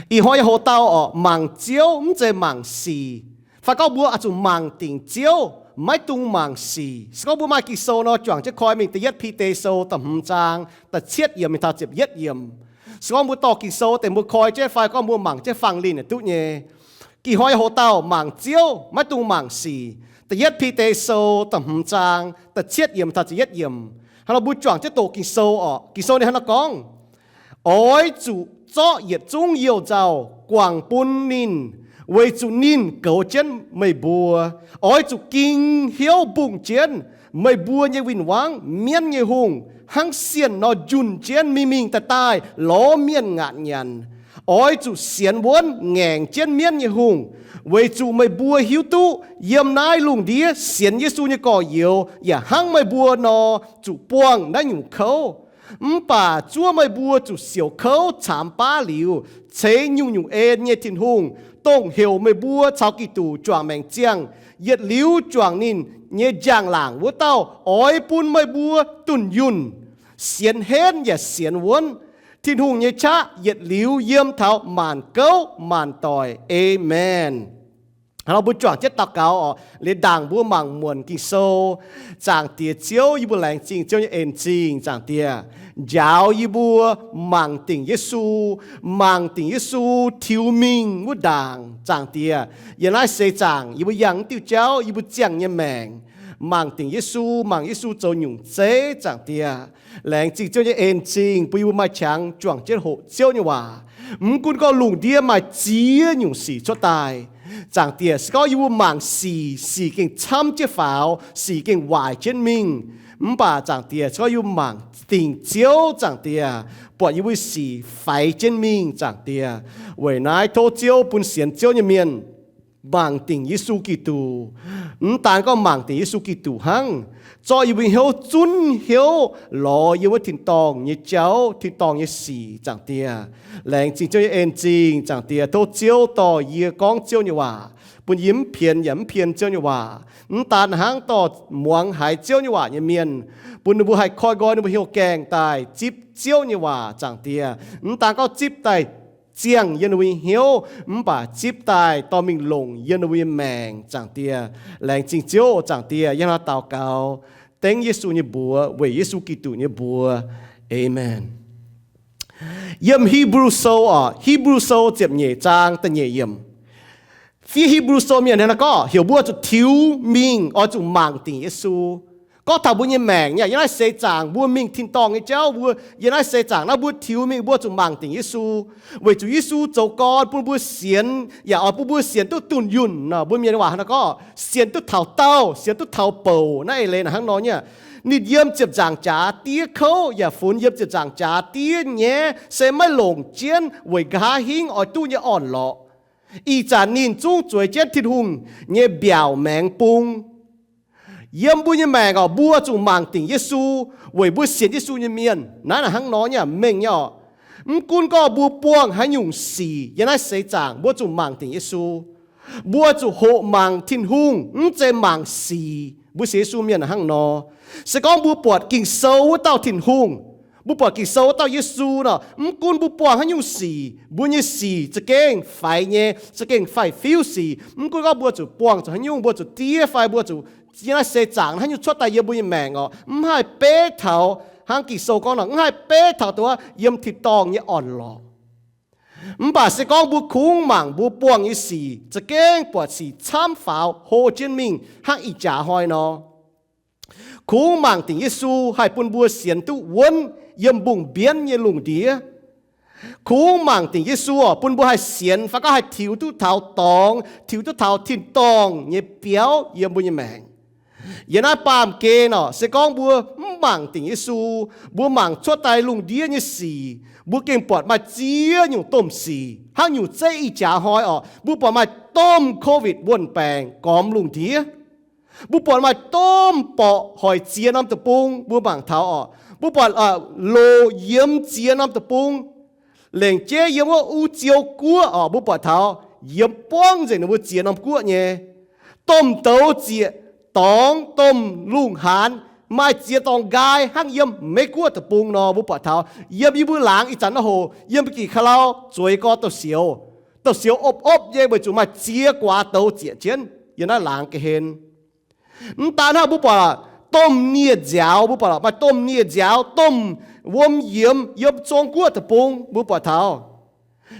Ih hnoi nyei hoc-dauh orqc, mangc Ziouv mv zeiz mangc sic. Fai gorngv mbuo oix zuqc mangc dingc Ziouv, maiv dungx mangc sic. Se gorngv mbuo maaih Ging-Sou nor, juangc jienv koi mingh Da'yietv Bide Sou da'hmz zaang da'cietv yiemc mingh taux ziepc yietv yiemc. Se gorngv mbuo dorh Ging-Sou deix mbuo koi jienv fai gorngv mbuo mangc jienv fangx linh yaac duqv nyei. Ih hnoi nyei hoc-dauh mangc Ziouv, maiv dungx mangc sic. Da'yietv Bide Sou da'hmz zaang da'cietv yiemc taux ziepc yietv yiemc. Hnangv nor mbuo juangc jienv doqc Ging-Sou orqc. Ging-Sou ninh hnangv nor gorngv, Oix zuqc zorqv yietc zungv youh nzauh guangc bun ninh, weic zuqc ninh goux jienv meih mbuo. Oix zuqc ging hnyouv mbungh jienv meih mbuo nyei win-wangv, mienv nyei hungh, hnangv sienh nor njunh jienv mingh mingh daaih daaih lorz mienh ngaatc nyanc. Oix zuqc sienx wuonv ngaengc jienv mienv nyei hungh, weic zuqc meih mbuo hiuv duqv yiem naaiv lungh ndiev sienx Yesu nyei gorx-youz yaac hnangv meih mbuo nor zuqc buangh naaiv nyungc kouv. Mv baac zuov meih mbuo zuqc siouc kouv caamx baav liuz, ceix nyungc-nyungc en nyei Tin-Hungh, dongh heuc meih mbuo caux Giduc juangc maengc ziangh, yietc liuz juangc ninh nyei njang-laangc wuov dauh, oix bun meih mbuo dunh yunh, sienx henv yaac sienx wuonv Tin-Hungh nyei qaqv yietc liuz yiem taux maanc gouv maanc doic. Aamen. Hnangv nor mbuo juangc jienv daux gaux orqc. Liuz ndaangc mbuo mangc muonc Ging-Sou. Zaangc Diex Ziouv, yie mbuo laengz zingh Ziouv nyei en zingh. Zaangc Diex, njaaux yie mbuo mangc dingc Yesu, mangc dingc Yesu tiux mingh wuov ndaangc. Zaangc Diex, yiem naaiv seix zaangc yie mbuo yangh mv diuh jauv, yie mbuo ziangh nyei maengc, mangc dingc Yesu, mangc Yesu zoux nyungc zeiv. Zaangc Diex, laengz zingh Ziouv nyei en zingh bun yie mbuo maaih qangx juangc jienv hoqc Ziouv nyei waac. Mv gunv gorngv lungh ndiev maaih ziex nyungc sic cuotv daaih, Zaangc Diex, se gorngv yie mbuo mangc sic, sic gengh camv jienv faaux, sic gengh waaic jienv mingh. Mv baac Zaangc Diex, se gorngv yie mbuo mangc dingc Ziouv, Zaangc Diex, buatc yie mbuo sic faix jienv mingh. Zaangc Diex, weic naaiv tov Ziouv bun sienx Ziouv nyei mienh mangc dingc Yesu Giduc. Mv daan gorngv mangc dingc Yesu Giduc hnangv, zorqv yie mbuo hnyouv zunv hnyouv lorz yiem wuov tin-dorngh nyei jauv, tin-dorngh nyei sic. Zaangc Diex, laengz zingh Ziouv nyei en zingh. Zaangc Diex, tov Ziouv dorh yie gorngv Ziouv nyei waac, bun yie mv pienx yaac mv pien Ziouv nyei waac. Mv daan hnangv, dorh muangx haiz Ziouv nyei waac nyei mienh, bun ninh mbuo haih koi nqoi ninh mbuo hnyouv gaengh daaih zipv Ziouv nyei waac. Zaangc Diex, mv daan gorngv zipv daaih ziangh yiem ninh mbuo nyei hnyouv, mv baac zipv daaih dorh mingh longc yiem ninh mbuo nyei maengc. Zaangc Diex, laengz zingh Ziouv. Zaangc Diex, yie hnangv naaiv daux gaux dengv Yesu nyei mbuox, weic Yesu Giduc nyei mbuox. Aamen. Yiem Hipv^lu Sou orqc, Hipv^lu Sou ziepc nyeic zaang da'nyeic yiemc. Fiev Hipv^lu Sou mienh hnangv naaiv gorngv heuc mbuo zuqc tiux mingh oix zuqc mangc dingc Yesu. Gorngv taux mbuo nyei maengc nyei, yiem naaiv seix zaangc mbuo mingh tin-dorngh nyei jauv, mbuo yiem naaiv seix zaangc naaiv mbuo tiux mingh mbuo zuqc mangc dingc Yesu, weic zuqc Yesu zoux gorn bun mbuo sienx, yaac oix bun mbuo sienx duqv dunh yunh nor. Mbuo mienh waac hnangv naaiv gorngv sienx duqv taux daauh, sienx duqv taux bouc. Naaiv eix leiz naaic hnangv nor nyei. Ninh yiem ziepc nzaangc jaax diev kouv yaac funx yiem ziepc nzaangc jaax diev nyaiv, se maiv longc jienv weic nqa'haav hingv oix duqv nyei orn-lorqc. Ih zanc ninh zungv zueiz jienv Tin-Hungh nyei mbiaauc maengx bung. Yiem mbuo nyei maengc orqc, mbuo zuqc mangc dingc Yesu weic mbuo sienx Yesu nyei mienh. Naaiv naaic hnangv nor nyei aqv, mengh nyei orqc. Mv gunv gorngv mbuo buangh haaix nyungc sic yiem naaiv seix zaangc, mbuo zuqc mangc dingc Yesu. Mbuo zuqc hoqc mangc Tin-Hungh, mv zeiz mangc sic. Mbuo sienx Yesu mienh hnangv nor. Se gorngv mbuo buatc Ging-Sou wuov dauh Tin-Hungh, mbuo buatc Ging-Sou wuov dauh Yesu nor, mv gunv mbuo buangh haaix nyungc sic, mbuo nyei sic za'gengh faix nyei, za'gengh faix-fiuv sic. Mv gunv gorngv mbuo zuqc buangh zuqc haaix nyungc, mbuo zuqc diev fai mbuo zuqc yiem naaiv seix zaangc haaix nyungc cuotv daaih yiem mbuo nyei maengc orqc, mv haih beiv taux, hnangv Ging-Sou gorngv nor, mv haih beiv taux dongh wuov yiem tin-dorngh nyei orn-lorqc. Mv baac se gorngv mbuo kungx mangc mbuo buangh nyei sic, za'gengh buatc sic camv faaux hlo jienv mingh hnangv ih jaax hnoi nor. Kungx mangc dingc Yesu haih bun mbuo sienx duqv wuonv yiem mbungh mbienv nyei lungh ndiev. Kungx mangc dingc Yesu orqc, bun mbuo haih sienx fai gorngv haih tiux duqv taux dorngx, tiux duqv taux tin-dorngh nyei biauv yiem mbuo nyei maengc. Yiem naaiv baamh gen orqc, se gorngv mbuo mv mangc dingc Yesu, mbuo mangc cuotv daaih lungh ndiev nyei sic, mbuo gengh buatc maaih ziex nyungc domh sic hnangv nyungc zeiv ih jaax hnoi orqc. Mbuo buatc maaih domh covid wuon-baengc gormx lungh ndiev. Mbuo buatc maaih domh borqc hoic ziex norm deic-bung, mbuo mangc taux orqc. Mbuo buatc loc yiemx ziex norm deic-bung. Lengc jeiv yiem wuov U Ziou Guoqv orqc, mbuo buatc taux yiemx buangv nzengc ninh mbuo ziex norm guoqv nyei. Domh douz zieqc dorngx, domh lungh haanz maaih ziex dorngx nqaai hnangv yiem Meiv-Guoqv deic-bung nor. Mbuo buatc taux yiem yie mbuo laangz ih zanc naaiv hoc yiem ba'gi ka'lau zueiz gorx douh sioux, douh sioux opv-opv nyei weic zuqc maaih ziex guaax douz zieqc jienv yiem naaiv laangz ga'hlen. Mv daan hnangv, mbuo buatc domh nie-nziaaux, mbuo buatc maaih domh nie-nziaaux, domh wuom yiemx yiem Zong-Guoqv deic-bung mbuo buatc taux.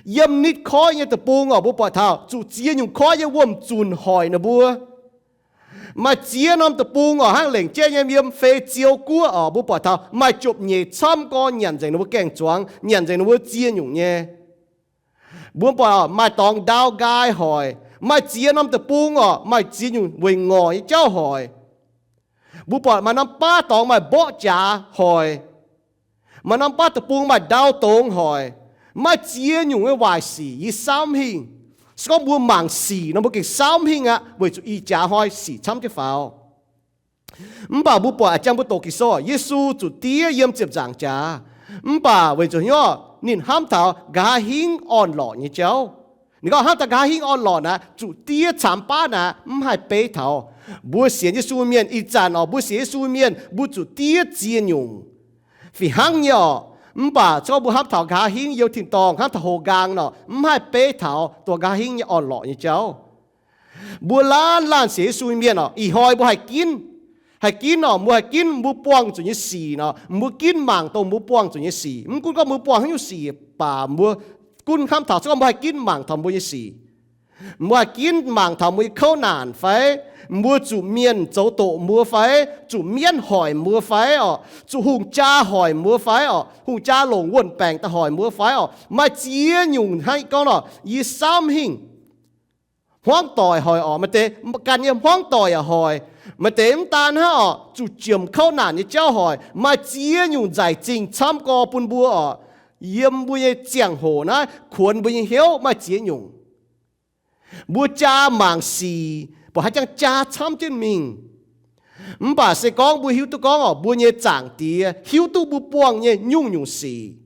Yiem nitv koiv nyei deic-bung oc, mbuo buatc taux zuqc ziex nyungc koiv nyei wuom-zunc hoic ninh mbuo. Maaih ziex norm deic-bung oc, hnangv lengc jeiv nyei yiem Fei Ziou Guoqv oc, mbuo buatc taux maaih jopv nyeic camv gorx nyanc nzengc ninh mbuo gaeng-zuangx, nyanc nzengc ninh mbuo ziex nyungc nyei. Mbuo buatc maaih dorngx ndau nqaai hoic, maaih ziex norm deic-bung oc, maaih ziex nyungc weic ngorc nyei jauv hoic. Mbuo buatc maaih norm baav dorngx maaih mborqv jaax hoic, maaih norm baav deic-bung maaih ndau dongz hoic. Maaih ziex nyungc nyei waaic sic yie saauv mv hingh. Se gorngv mbuo mangc sic nor mbuo gengh saauv mv hingh aqv, weic zuqc ih jaax hnoi sic camv jienv faaux. Mv baac mbuo buatc a'jang mbuo doqc Ging-Sou, Yesu zuqc diev yiem ziepc nzaangc jaax. Mv baac weic zuqc hnyouv ninh hnamv taux nqa'haav hingv orn-lorqc nyei jauv. Ninh gorngv hnamv taux nqa'haav hingv orn-lorqc naaic zuqc diev caamx baav naaic mv haih beiv taux. Mbuo sienx Yesu mienh ih zanc oc, mbuo sienx Yesu mienh mbuo zuqc diev ziex nyungc. Fih hnangv nyei oc. Mv baac se gorngv mbuo hnamv taux nqa'haav hingv youh tin-dorngh, hnamv taux houx nqaang nor, mv haih beiv taux dongh nqa'haav hingv nyei orn-lorqc nyei jauv. Mbuo laanh laanh sienx Yesu nyei mienh oc, ih hnoi mbuo haih ginv, haih ginv oc, mbuo haih ginv mbuo buangh zuqc nyei sic nor, mbuo ginv mangc dongh mbuo buangh zuqc nyei sic. Mv gunv gorngv mbuo buangh haaix nyungc sic baac mbuo gunv hnamv taux se gorngv mbuo haih ginv mangc taux mbuo nyei sic. Mbuo haih ginv mangc taux mbuo nyei kouv naanc fai, mbuo zuqc mienh zoux doqc mbuo fai, zuqc mienv hoic mbuo fai oc, zuqc hungh jaa hoic mbuo fai oc, hungh jaa longc wuon-baengc daaih hoic mbuo fai oc. Maaih ziex nyungc hnangv gorngv nor, yie saauv mv hingh. Hmuangv doic hoic oc, maaih deix ganh nyei hmuangv doic yaac hoic. Maaih deix mv daan hnangv oc, zuqc jiemc kouv naanc nyei jauv hoic. Maaih ziex nyungc nzaic zingh camv gorx bun mbuo oc. Yiem mbuo nyei ziangh hoc naaiv kuonx mbuo nyei hnyouv maaih ziex nyungc. Mbuo jaa mangc sic, buatc haaix jangx jaa camv jienv mingh. Mv baac se gorngv mbuo hiuv duqv gorngv oc, mbuo nyei Zaangc Diex hiuv duqv mbuo buangh nyei nyungc-nyungc sic.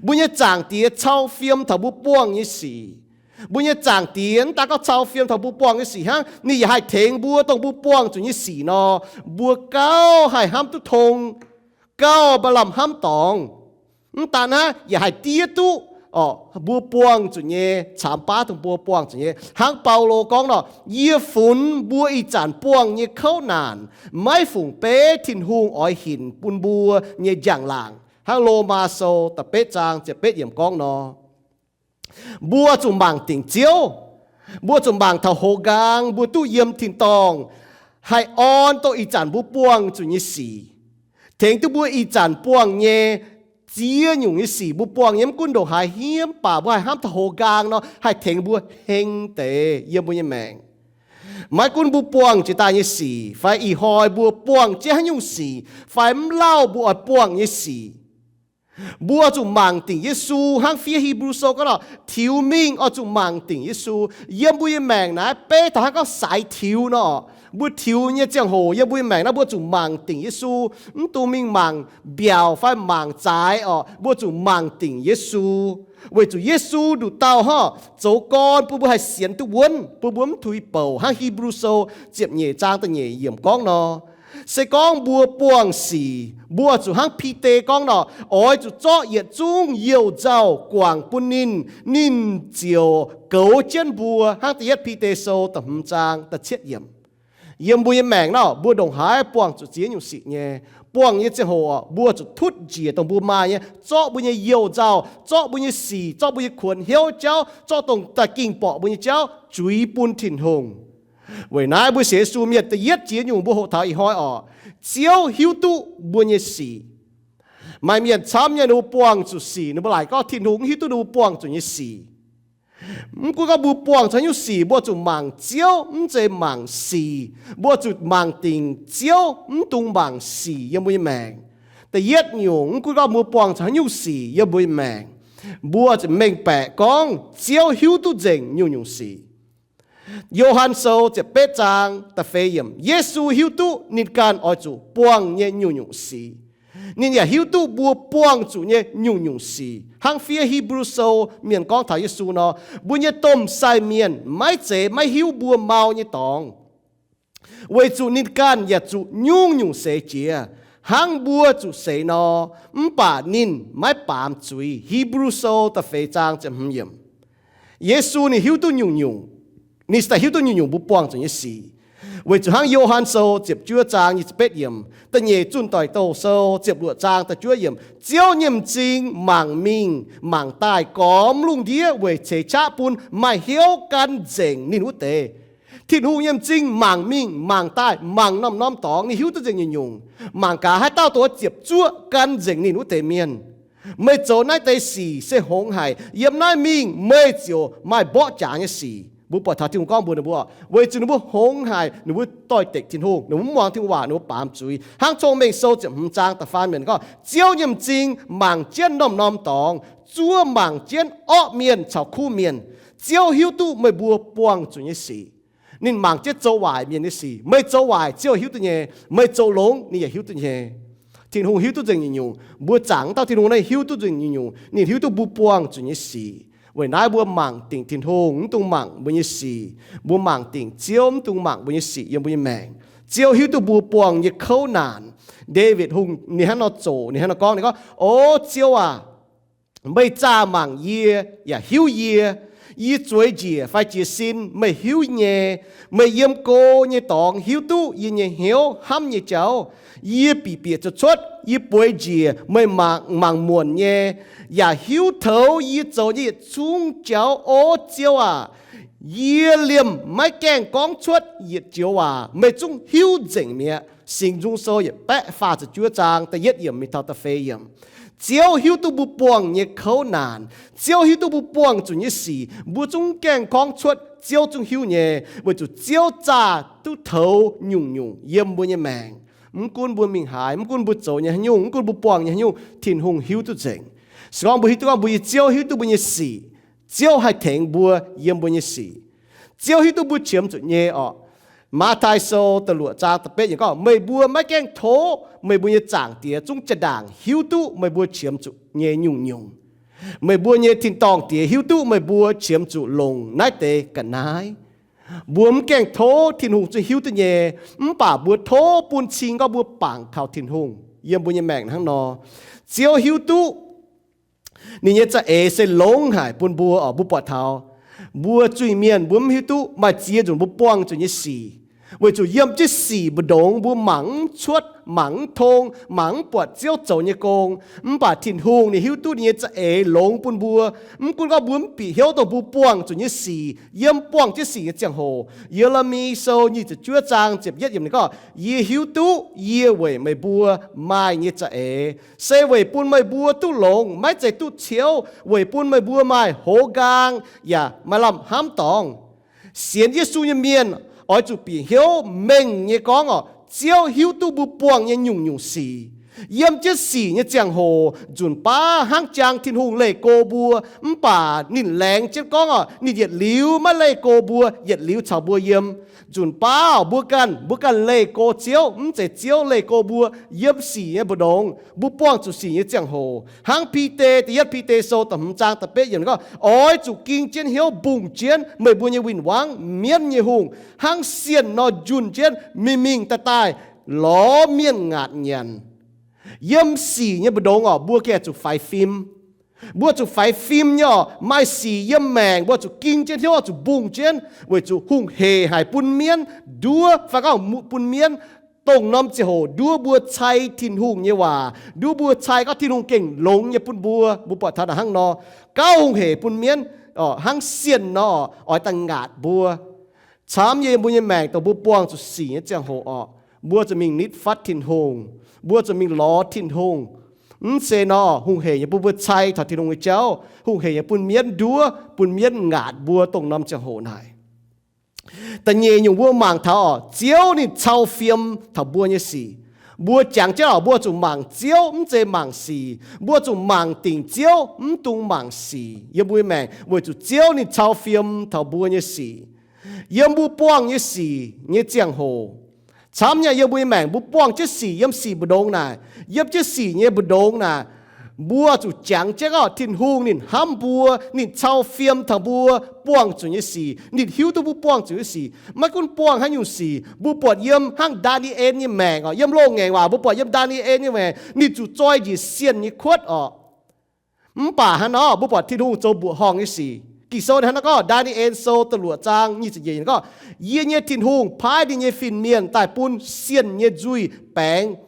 Mbuo nyei Zaangc Diex cau fiem taux mbuo buangh nyei sic. Mbuo nyei Zaangc Diex mv daan gorngv cau fiem taux mbuo buangh nyei sic hnangv, ninh yaac haih tengx mbuo dongh mbuo buangh zuqc nyei sic nor, mbuo gauh haih hnamv duqv tong, gauh maaih lamh hnamv dorngx. Mv daan naaiv yaac haih diev duqv oc, mbuo buangh zuqc nyei, caamx baav dongh mbuo buangh zuqc nyei. Hnangv Baulo gorngv nor, yie funx mbuo ih zanc buangh nyei kouv naanc maiv fungc beiv Tin-Hungh oix hinc bun mbuo nyei njang-laangc. Hnangv Lomaa Sou da'betv zaang ziepc betv yiemc gorngv nor, mbuo zuqc mangc dingc Ziouv. Mbuo zuqc mangc taux houx nqaang mbuo duqv yiem tin-dorngh haih orn dongh ih zanc mbuo buangh zuqc nyei sic, tengx duqv mbuo ih zanc buangh nyei ziex nyungc nyei sic mbuo buangh nyei, mv gunv ndongc haaix hniev, mv baac mbuo haih hnamv taux houx nqaang nor haih tengx mbuo heng deix yiem mbuo nyei maengc. Maiv gunv mbuo buangh jiex daaih nyei sic fai ih hnoi mbuo buangh jienv haaix nyungc sic fai mv lauh mbuo oix buangh nyei sic, mbuo zuqc mangc dingc Yesu. Hnangv fiev Hipv^lu Sou gorngv nor, tiux mingh oix zuqc mangc dingc Yesu. Yiem mbuo nyei maengc naaiv beiv taux hnangv gorngv saaix tiux nor, mbuo tiux nyei ziangh hoc yiem mbuo nyei maengc naaiv mbuo zuqc mangc dingc Yesu. Mv dungx mingh mangc mbiaauc fai mangc zaaix oc, mbuo zuqc mangc dingc Yesu. Weic zuqc Yesu nduqc dauh hnangv zoux gorn bun mbuo haih sienx duqv wuonv, bun mbuo mv tuix bouc, hnangv Hipv^lu Sou ziepc nyeic zaang da'nyeic yiemc gorngv nor. Se gorngv mbuo buangh sic, mbuo zuqc hnangv Bide gorngv nor, oix zuqc zorqv yietc zungv youh nzauh guangc bun ninh, ninh ziouc goux jienv mbuo, hnangv da'yietv Bide Sou da'hmz zaang da'cietv yiemc. Yiem mbuo nyei maengc nor, mbuo ndongc haaix buangh zuqc ziex nyungc sic nyei, buangh nyei ziangh hoc mbuo zuqc tutv njiec dongh mbuo maaih nyei, zorqv mbuo nyei youh nzauh, zorqv mbuo nyei sic, zorqv mbuo nyei kuonx hnyouv jauv, zorqv dongh daaih ging borqc mbuo nyei jauv zuiz bun Tin-Hungh. Weic naaiv mbuo sienx Yesu mienh da'yietv jiex nyungc mbuo hoqc taux ih hnoi oc, Ziouv hiuv duqv mbuo nyei sic. Maaih mienh camv nyei ninh mbuo buangh zuqc sic, ninh mbuo laaic gorngv Tin-Hungh mv hiuv duqv ninh mbuo buangh zuqc nyei sic. Mv gunv gorngv mbuo buangh zuqc haaix nyungc sic, mbuo zuqc mangc Ziouv, mv zeiz mangc sic. Mbuo zuqc mangc dingc Ziouv, mv dungx mangc sic yiem mbuo nyei maengc. Da'yietv nyungc, mv gunv gorngv mbuo buangh zuqc haaix nyungc sic yiem mbuo nyei maengc, mbuo zuqc mengh baeqc gorngv Ziouv hiuv duqv nzengc nyungc-nyungc sic. Yo^han Sou ziepc betv zaang da'feix yiemc, Yesu hiuv duqv ninh ganh oix zuqc buangh nyei nyungc-nyungc sic. Ninh yaac hiuv duqv mbuo buangh zuqc nyei nyungc-nyungc sic. Hnangv fiev Hipv^lu Sou mienh gorngv taux Yesu nor, mbuo nyei domh sai mienh maiv zeiz maiv hiuv mbuo mau nyei dorngx. Weic zuqc ninh ganh yaac zuqc nyungc-nyungc seix jiex, hnangv mbuo zuqc seix nor, mv baac ninh maiv baamz zuiz. Hipv^lu Sou da'feix zaang ziepc hmz yiemc. Yesu ninh hiuv duqv nyungc-nyungc, ninh se daaih hiuv duqv nyungc-nyungc mbuo buangh zuqc nyei sic. Weic zuqc hnangv Yo^han Sou ziepc juov zaang nyic ziepc betv yiemc, da'nyeic Zunh Doic Douh Sou ziepc luoqc zaang da'juov yiemc, Ziouv nyei m'zing mangc mingh mangc daaih gormx lungh ndiev weic ceix qaqv bun maaih hnyouv gan nzengc ninh wuov deix. Tin-Hungh nyei m'zing mangc mingh mangc daaih mangc norm-norm dorngx, ninh hiuv duqv nzengc nyungc-nyungc. Mangc gaax haaix dauh dongh ziepc zuoqv gan nzengc ninh wuov deix mienh. Meih zoux naaiv deix sic se hngongx haic. Yiem naaiv mingh meih ziouc maaih mborqv jaax nyei sic. Mbuo buatc taux Tin-Hungh gorngv mbuox ninh mbuo, weic zuqc ninh mbuo hngongx haic, ninh mbuo doix-dekc Tin-Hungh, ninh mbuo mv muangx Tin-Hungh waac, ninh mbuo baamz zuiz. Hnangv Cong-Mengh Sou ziepc hmz zaang da'faam yiemc gorngv, Ziouv nyei m'zing mangc jienv norm-norm dorngx, zuov mangc jienv orqv mienh caux kuv mienh. Ziouv hiuv duqv meih mbuo buangh zuqc nyei sic. Ninh mangc jienv zoux waaic mienh nyei sic. Meih zoux waaic, Ziouv hiuv duqv nyei. Meih zoux longx, ninh yaac hiuv duqv nyei. Tin-Hungh hiuv duqv nzengc nyungc-nyungc. Mbuo zaangc dauh Tin-Hungh naaiv hiuv duqv nzengc nyungc-nyungc. Ninh hiuv duqv mbuo buangh zuqc nyei sic. Weic naaiv mbuo mangc dingc Tin-Hungh, mv dungx mangc mbuo nyei sic. Mbuo mangc dingc Ziouv, mv dungx mangc mbuo nyei sic yiem mbuo nyei maengc. Ziouv hiuv duqv mbuo buangh nyei kouv naanc. Ndaawitv Hungh ninh hnangv nor zoqc, ninh hnangv nor gorngv, ninh gorngv, O Ziouv aac, meih zaah mangc yie yaac hiuv yie. Yie zueiz njiec fai jiez sin meih hiuv nyei. Meih yiem go nyei dorngx hiuv duqv yie nyei hnyouv hnamv nyei jauv. Yie bieqc bieqc cuotv cuotv, yie bueix njiec meih mangc mangc muonc nyei, yaac hiuv toux yie zoux nyei yietc zungv jauv. O Ziouv aac, yie liemh maiv gaengh gorngv cuotv yietc joux waac, meih zungv hiuv nzengc mi'aqv. Singx Nzung Sou yietc baeqv faah ziepc juov zaang da'yietv yiemc mingh taux da'feix yiemc. Ziouv hiuv duqv mbuo buangh nyei kouv naanc. Ziouv hiuv duqv mbuo buangh zuqc nyei sic. Mbuo zungv gaengh gorngv cuotv, Ziouv zungv hiuv nyei, weic zuqc Ziouv zaah duqv toux nyungc-nyungc yiem mbuo nyei maengc. Mv gunv mbuo mingh haaix, mv gunv mbuo zoux nyei haaix nyungc, mv gunv mbuo buangh nyei haaix nyungc, Tin-Hungh hiuv duqv nzengc. Se gorngv mbuo hiuv duqv gorngv mbuo nyei Ziouv hiuv duqv mbuo nyei sic, Ziouv haih tengx mbuo yiem mbuo nyei sic. Ziouv hiuv duqv mbuo qiemx zuqc nyei orqc. Matv^taai Sou da'luoqc zaang da'betv yiemc gorngv, Meih mbuo maiv gaengh tov meih mbuo nyei Zaangc Diex zungv jaa-ndaangc hiuv duqv meih mbuo qiemx zuqc nyei nyungc-nyungc. Meih mbuo nyei tin-dorngh Diex hiuv duqv meih mbuo qiemx zuqc longc naaiv deix ga'naaiv. Mbuo mv gaengh tov, Tin-Hungh zungv hiuv duqv nyei. Mv baac mbuo tov bun cing gorngv mbuo bangc kaux Tin-Hungh yiem mbuo nyei maengc hnangv nor. Ziouv hiuv duqv ninh nyei za'eix se longx haic bun mbuo orqc. Mbuo buatc taux mbuo zuiz-mienh mbuo mv hiuv duqv maaih ziex nzunc mbuo buangh zuqc nyei sic, weic zuqc yiem jienv sic mbu'ndongx mbuo mangc mv cuotv, mangc mv tong, mangc mv buatc Ziouv zoux nyei gong. Mv baac Tin-Hungh ninh hiuv duqv ninh nyei za'eix longx bun mbuo. Mv gunv gorngv mbuo mv bieqc hnyouv dongh mbuo buangh zuqc nyei sic, yiem buangh jienv sic nyei ziangh hoc. Ye^le^mi Sou nyic ziepc juov zaang ziepc yietv yiemc ninh gorngv, Yie hiuv duqv yie weic meih mbuo maaih nyei za'eix se weic bun meih mbuo duqv longx, maiv zeiz duqv ciouv, weic bun meih mbuo maaih hoz nqaang yaac maaih lamh hnamv dorngx. Sienx Yesu nyei mienh oix zuqc bieqc hnyouv mengh nyei gorngv orqc, Ziouv hiuv duqv mbuo buangh nyei nyungc-nyungc sic. Yiem jienv sic nyei ziangh hoc, nzunc baav hnangv jang Tin-Hungh leih go mbuo, mv baac ninh laengz jienv gorngv orqc, ninh yietc liuz maiv leih go mbuo, yietc liuz caux mbuo yiem. Nzunc baav mbuo ganh, mbuo ganh leih go Ziouv, mv zeiz Ziouv leih go mbuo. Yiem sic nyei mbu'ndongx, mbuo buangh zuqc sic nyei ziangh hoc, hnangv Bide, da'yietv Bide Sou da'hmz zaang da'betv yiemc gorngv, Oix zuqc ging jienv hnyouv mbungh jienv meih mbuo nyei win-wangv, mienv nyei hungh, hnangv sienh nor njunh jienv mingh mingh daaih daaih lorz mienh ngaatc nyanc. Yiem sic nyei mbu'ndongx orqc, mbuo gengh zuqc faix fim. Mbuo zuqc faix fim nyei orqc, maaih sic yiem maengc, mbuo zuqc ging jienv hnyouv, zuqc mbungh jienv, weic zuqc hungh hec haic bun mienv nduov, fai gorngv bun mienv dongh norm ziangh hoc nduov mbuo cai Tin-Hungh nyei waac, nduov mbuo cai gorngv Tin-Hungh gengh longx nyei bun mbuo. Mbuo buatc taux naaic hnangv nor, gauh hungh hec bun mienv hnangv sienh nor oix daaih ngaatc mbuo. Camv nyei, mbuo nyei maengc dongh mbuo buangh zuqc sic nyei ziangh hoc orqc, mbuo zuqc mingh nitv fatv Tin-Hungh, mbuo zuqc mingh lorz Tin-Hungh. Mv zeiz nor, hungh hec nyei bun mbuo cai taux Tin-Hungh nyei jauv, hungh hec nyei bun mienv nduov, bun mienv ngaatc mbuo dongh norm ziangh hoc naaic. Da'nyeic nyungc mbuo mangc taux orqc, Ziouv ninh cau fiem taux mbuo nyei sic. Mbuo jangx jienv orqc, mbuo zuqc mangc Ziouv, mv zeiz mangc sic. Mbuo zuqc mangc dingc Ziouv, mv dungx mangc sic yiem mbuo nyei maengc, weic zuqc Ziouv ninh cau fiem taux mbuo nyei sic. Yiem mbuo buangh nyei sic nyei ziangh hoc, camv nyei, yiem mbuo nyei maengc mbuo buangh jienv sic yiem sic mbu'ndongx naaic, yiem jienv sic nyei mbu'ndongx naaic, Mbuo zuqc jangx jienv gorngv Tin-Hungh ninh hnamv mbuo, ninh cau fiem taux mbuo buangh zuqc nyei sic, ninh hiuv duqv mbuo buangh zuqc nyei sic. Maiv gunv buangh haaix nyungc sic, mbuo buatc yiem hnangv Ndaa^ni^en nyei maengc oc, yiem loz-ngaengc waac mbuo buatc yiem Ndaa^ni^en nyei maengc, ninh zuqc zoi njiec sienh nyei kuotv oc. Mv baac hnangv nor mbuo buatc Tin-Hungh zoux mbuoqc horngh nyei sic. Ging-Sou hnangv nor gorngv, Ndaa^ni^en Sou da'luoqc zaang nyic ziepc nyeic gorngv, Yie nyei Tin-Hungh paaiv ninh nyei fin-mienh daaih bun sienh nyei nzuih baengx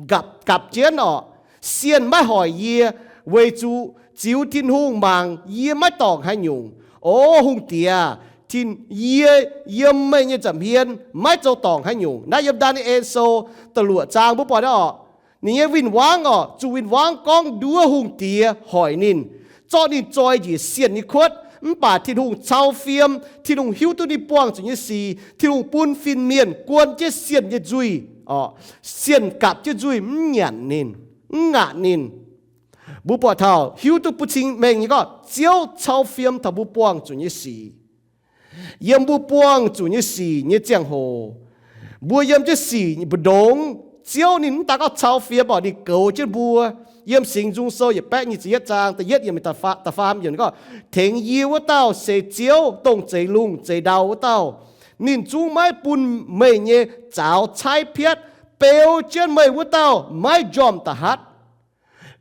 gapv, gapv jienv oc. Sienh maiv hoic yie, weic zuqc ziux Tin-Hungh mangc yie maiv dorngc haaix nyungc. O hungh diex, Tin, yie yiem meih nyei nza'hmien maiv zoux dorngc haaix nyungc. Naaiv yiem Ndaa^ni^en Sou da'luoqc zaang mbuo buatc oc. Ninh nyei win-wangv oc, zuqc win-wangv gorngv nduov hungh diex hoic ninh, zorqv ninh zoi njiec sienh nyei kuotv. Mv baac Tin-Hungh cau fiem, Tin-Hungh hiuv duqv ninh buangh zuqc nyei sic, Tin-Hungh bun fin-mienh guon jienv sienh nyei nzuih oc, sienh gapv jienv nzuih mv nyanc ninh, mv ngaatc ninh. Mbuo buatc taux hiuv duqv bun cing mengh nyei gorngv Ziouv cau fiem taux mbuo buangh zuqc nyei sic. Yiem mbuo buangh zuqc nyei sic nyei ziangh hoc, mbuo yiem jienv sic mbu'ndongx, Ziouv ninh mv daan gorngv cau fiem oc, ninh goux jienv mbuo. Yiem Singx Nzung Sou yietc baeqv nyic ziepc yietv zaang da'yietv yiemc da'faam yiemc gorngv, Tengx yie wuov dauh se Ziouv, dongh zeix lungh zeix ndau wuov dauh. Ninh zungv maiv bun meih nyei zaux caaiv piatv. Beu jienv meih wuov dauh maiv njormh da'hatv.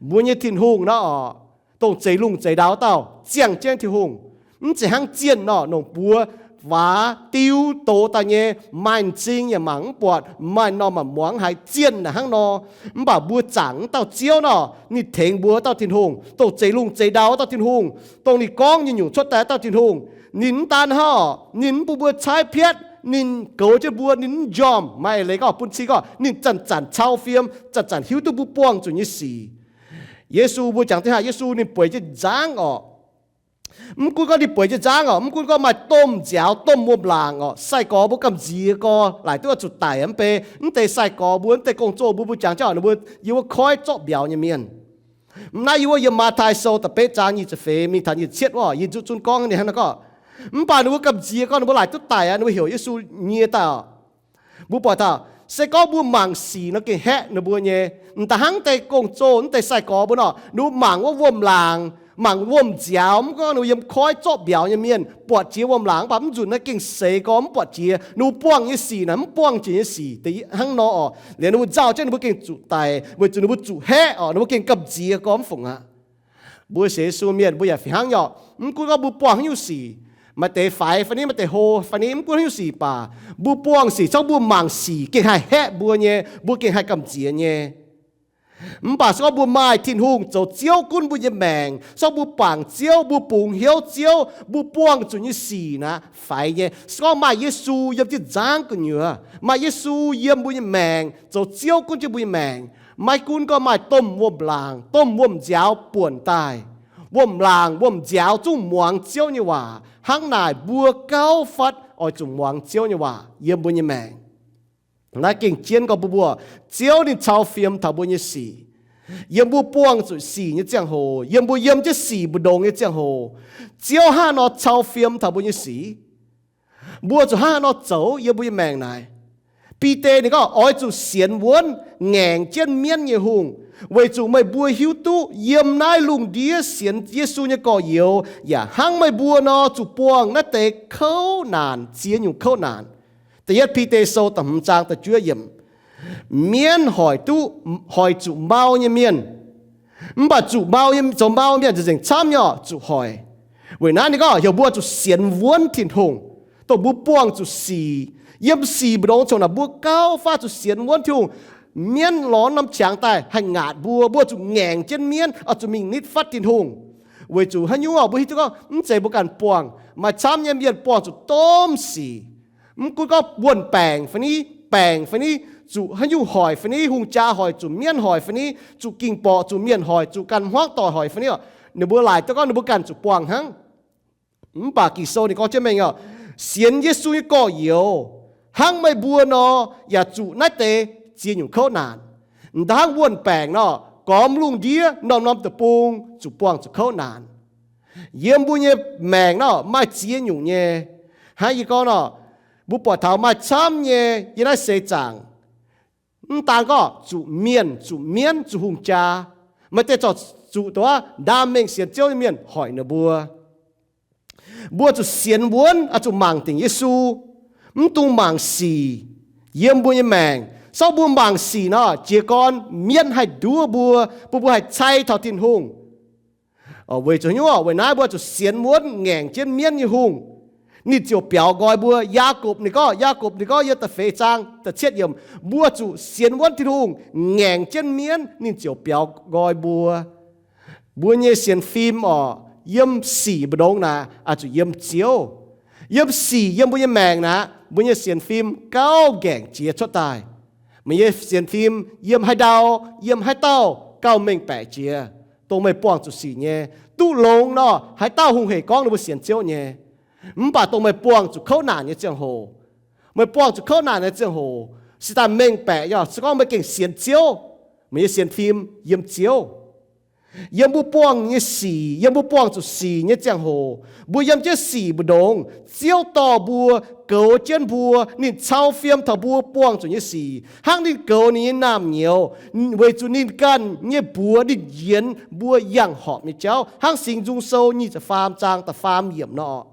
Mbuo nyei Tin-Hungh nor oc, dongh zeix lungh zeix ndau wuov dauh, ziangh jienv Tin-Hungh. Mv zeiz hnangv zienh nor, nongc buoz waac diu doz daaih nyei, maaih m'zing yaac mangc mv buatc, maaih norm maaih muangx haiz zienh naaic hnangv nor. Mv baac mbuo zaangc wuov dauh Ziouv nor, ninh tengx mbuo wuov dauh Tin-Hungh, dongh zeix lungh zeix ndau wuov dauh Tin-Hungh, dongh ninh gorngv nyei nyungc cuotv daaih wuov dauh Tin-Hungh. Ninh mv daan hnangv, ninh mv bun mbuo caaiv piatv, ninh goux jienv mbuo, ninh mv njormh. Maaih leiz gorngv bun cing gorngv ninh zanc-zanc cau fiem, zanc-zanc hiuv duqv mbuo buangh zuqc nyei sic. Yesu, mbuo jangx deix haaix, Yesu ninh bueix jienv nzangv oc. Mv gunv gorngv ninh bueix jienv nzangv oc, mv gunv gorngv maaih domh nziaaux, domh wuom-laangc oc, sai-gorx mbuo gamh nziex gorx laaic duqv zuqc daic mv bei. Mv deix sai-gorx mbuo, mv deix gong-zoh mbuo, mbuo jangx jienv oc, ninh mbuo yiem wuov koiv zorqv mbiauz nyei mienh. Mv naaiv yie wuov yiem Matv^tai Sou da'betv zaang nyic ziepc feix mingh taux nyic ziepc cietv wuov, yie zuqc zunv gorngv ninh hnangv nor gorngv. Mv baac ninh mbuo gamh nziex gorx ninh mbuo laaic duqv daic aqv, ninh mbuo heuc Yesu nyie daaih oc. Mbuo buatc taux se gorngv mbuo mangc sic nor gengh haeqv ninh mbuo nyei. M'daaih hnangv deix gong-zoh, mv deix sai-gorx mbuo nor, ninh mbuo mangc wuov wuom-laangc, mangc wuom-nziaaux, mv gorngv ninh mbuo yiem koiv zorqv mbiauz nyei mienh, buatc jiex wuom-laangc mv baac mv nzunc naaiv gengh seix gorx mv buatc jiex. Ninh mbuo buangh nyei sic naaic mv buangh jiex nyei sic hnangv nor oc. Liuz ninh mbuo nzauh jienv ninh mbuo gengh zuqc daic weic zuqc ninh mbuo zuqc haeqv oc, ninh mbuo gengh gamh nziex gorx mv fungc aqv. Mbuo sienx Yesu mienh mbuo yaac fih hnangv nyei oc. Mv gunv gorngv mbuo buangh haaix nyungc sic, maaih deix faix fai ni, maaih deix hlo fai ni, mv gunv haaix nyungc sic baac, mbuo buangh sic, se gorngv mbuo mangc sic gengh haih haeqv mbuo nyei, mbuo gengh haih gamh nziex nyei. Mv baac se gorngv mbuo maaih Tin-Hungh zoux Ziouv gunv mbuo nyei maengc, se gorngv mbuo bangc Ziouv, mbuo bungx hnyouv Ziouv, mbuo buangh zuqc nyei sic naaic faix nyei. Se gorngv maaih Yesu yiem jienv nzangv gu'nyuoz, maaih Yesu yiem mbuo nyei maengc zoux Ziouv gunv jienv mbuo nyei maengc, maiv gunv gorngv maaih domh wuom-laangc, domh wuom-nziaaux buonc daaih, wuom-laangc wuom-nziaaux zungv muangx Ziouv nyei waac. Hnangv naaic mbuo gauh fatv oix zuqc muangx Ziouv nyei waac yiem mbuo nyei maengc. Naaiv gengh jienv gorngv mbuo, mbuo, Ziouv ninh cau fiem taux mbuo nyei sic. Yiem mbuo buangh zuqc sic nyei ziangh hoc, yiem mbuo yiem jienv sic mbu'ndongx nyei ziangh hoc, Ziouv hnangv haaix nor cau fiem taux mbuo nyei sic? Mbuo zuqc hnangv haaix nor zoux yiem mbuo nyei maengc naaic? Bide ninh gorngv, oix zuqc sienx wuonv ngaengc jienv mienv nyei hungh, weic zuqc meih mbuo hiuv duqv yiem naaiv lungh ndiev sienx Yesu nyei gorx-youz yaac hnangv meih mbuo nor zuqc buangh naaiv deix kouv naanc, ziex nyungc kouv naanc. Da'yietv Bide Sou da'hmz zaang da'juov yiemc, mienv hoic duqv, hoic zuqc mau nyei mienh, mv baac zuqc mau nyei, zoux mau mienh nzengc camv nyei oc, zuqc hoic. Weic naaiv ninh gorngv heuc mbuo zuqc sienx wuonv Tin-Hungh, dongh mbuo buangh zuqc sic. Yiem sic mbu'ndongx congx naaic mbuo gauh fatv zuqc sienx wuonv Tin-Hungh. Mienv lorz norm qangx daaih haih ngaatc mbuo, mbuo zuqc ngaengc jienv mienv, oix zuqc mingh nitv fatv Tin-Hungh. Weic zuqc haaix nyungc oc, mbuo hiuv duqv gorngv mv zeiz mbuo ganh buangh. Maaih camv nyei mienh buangh zuqc domh sic. Mv gunv gorngv wuonh baengc fai ni, baengc fai ni, zuqc haaix nyungc hoic fai ni, hungh jaa hoic, zuqc mienv hoic fai ni, zuqc ging-borqc, zuqc mienh hoic, zuqc ganh hmuangv doic hoic fai ni oc, ninh mbuo laaic duqv gorngv ninh mbuo ganh zuqc buangh hnangv. Mv baac Ging-Sou ninh gorngv jienv mengh oc, sienx Yesu nyei gorx-youz hnangv meih mbuo nor, yaac zuqc naaiv deix ziex nyungc kouv naanc. M'daaih hnangv wuonh baengc nor, gormx lungh ndiev norm-norm deic-bung zuqc buangh zuqc kouv naanc. Yiem mbuo nyei maengc nor maaih ziex nyungc nyei. Hnangv yie gorngv nor, mbuo buatc taux maaih camv nyei yiem naaiv seix zaangc, mv daan gorngv zuqc mienh, zuqc mienv, zuqc hungh jaa, maaih deix zorqv zuqc dongh wuov ndaam mengh sienx Ziouv nyei mienh hoic ninh mbuo. Mbuo zuqc sienx wuonv, oix zuqc mangc dingc Yesu, mv dungx mangc sic yiem mbuo nyei maengc. Sorng mbuo mangc sic nor, jiez gorn mienv haih nduov mbuo, bun mbuo haih cai taux Tin-Hungh. Weic zuqc haaix nyungc? Weic naaiv mbuo zuqc sienx wuonv ngaengc jienv mienv nyei hungh, ninh ziouc biaux nqoi mbuo. Yaagorpc ninh gorngv, Yaagorpc ninh gorngv yiem da'feix zaang da'cietv yiemc, mbuo zuqc sienx wuonv Tin-Hungh ngaengc jienv mienv, ninh ziouc biaux nqoi mbuo. Mbuo nyei sienx fim orqc, yiem sic mbu'ndongx naaic, oix zuqc yiem Ziouv. Yiem sic yiem mbuo nyei maengc naaic, mbuo nyei sienx fim gauh ngaengc jiex cuotv daaih. Meih nyei sienx fim yiem haaix ndau, yiem haaix dauh gauh mengh baeqc jiex, dongh meih buangh zuqc sic nyei. Duqv longx nor, haaix dauh hungh hec gorngv ninh mbuo sienx Ziouv nyei. Mv baac dongh meih buangh zuqc kouv naanc nyei ziangh hoc, meih buangh zuqc kouv naanc nyei ziangh hoc, se daaih mengh baeqc, yaac se gorngv meih gengh sienx Ziouv, meih nyei sienx fim yiem Ziouv. Yiem mbuo buangh nyei sic, yiem mbuo buangh zuqc sic nyei ziangh hoc, mbuo yiem jienv sic mbu'ndongx, Ziouv dorh mbuo, goux jienv mbuo, ninh cau fiem taux mbuo buangh zuqc nyei sic, hnangv ninh goux ninh nyei naamh nyouz, weic zuqc ninh ganh nyei mbuox ninh yienx mbuo yangh horpc nyei jauv, hnangv Singx Nzung Sou nyic ziepc faam zaang da'faam yiemc nor.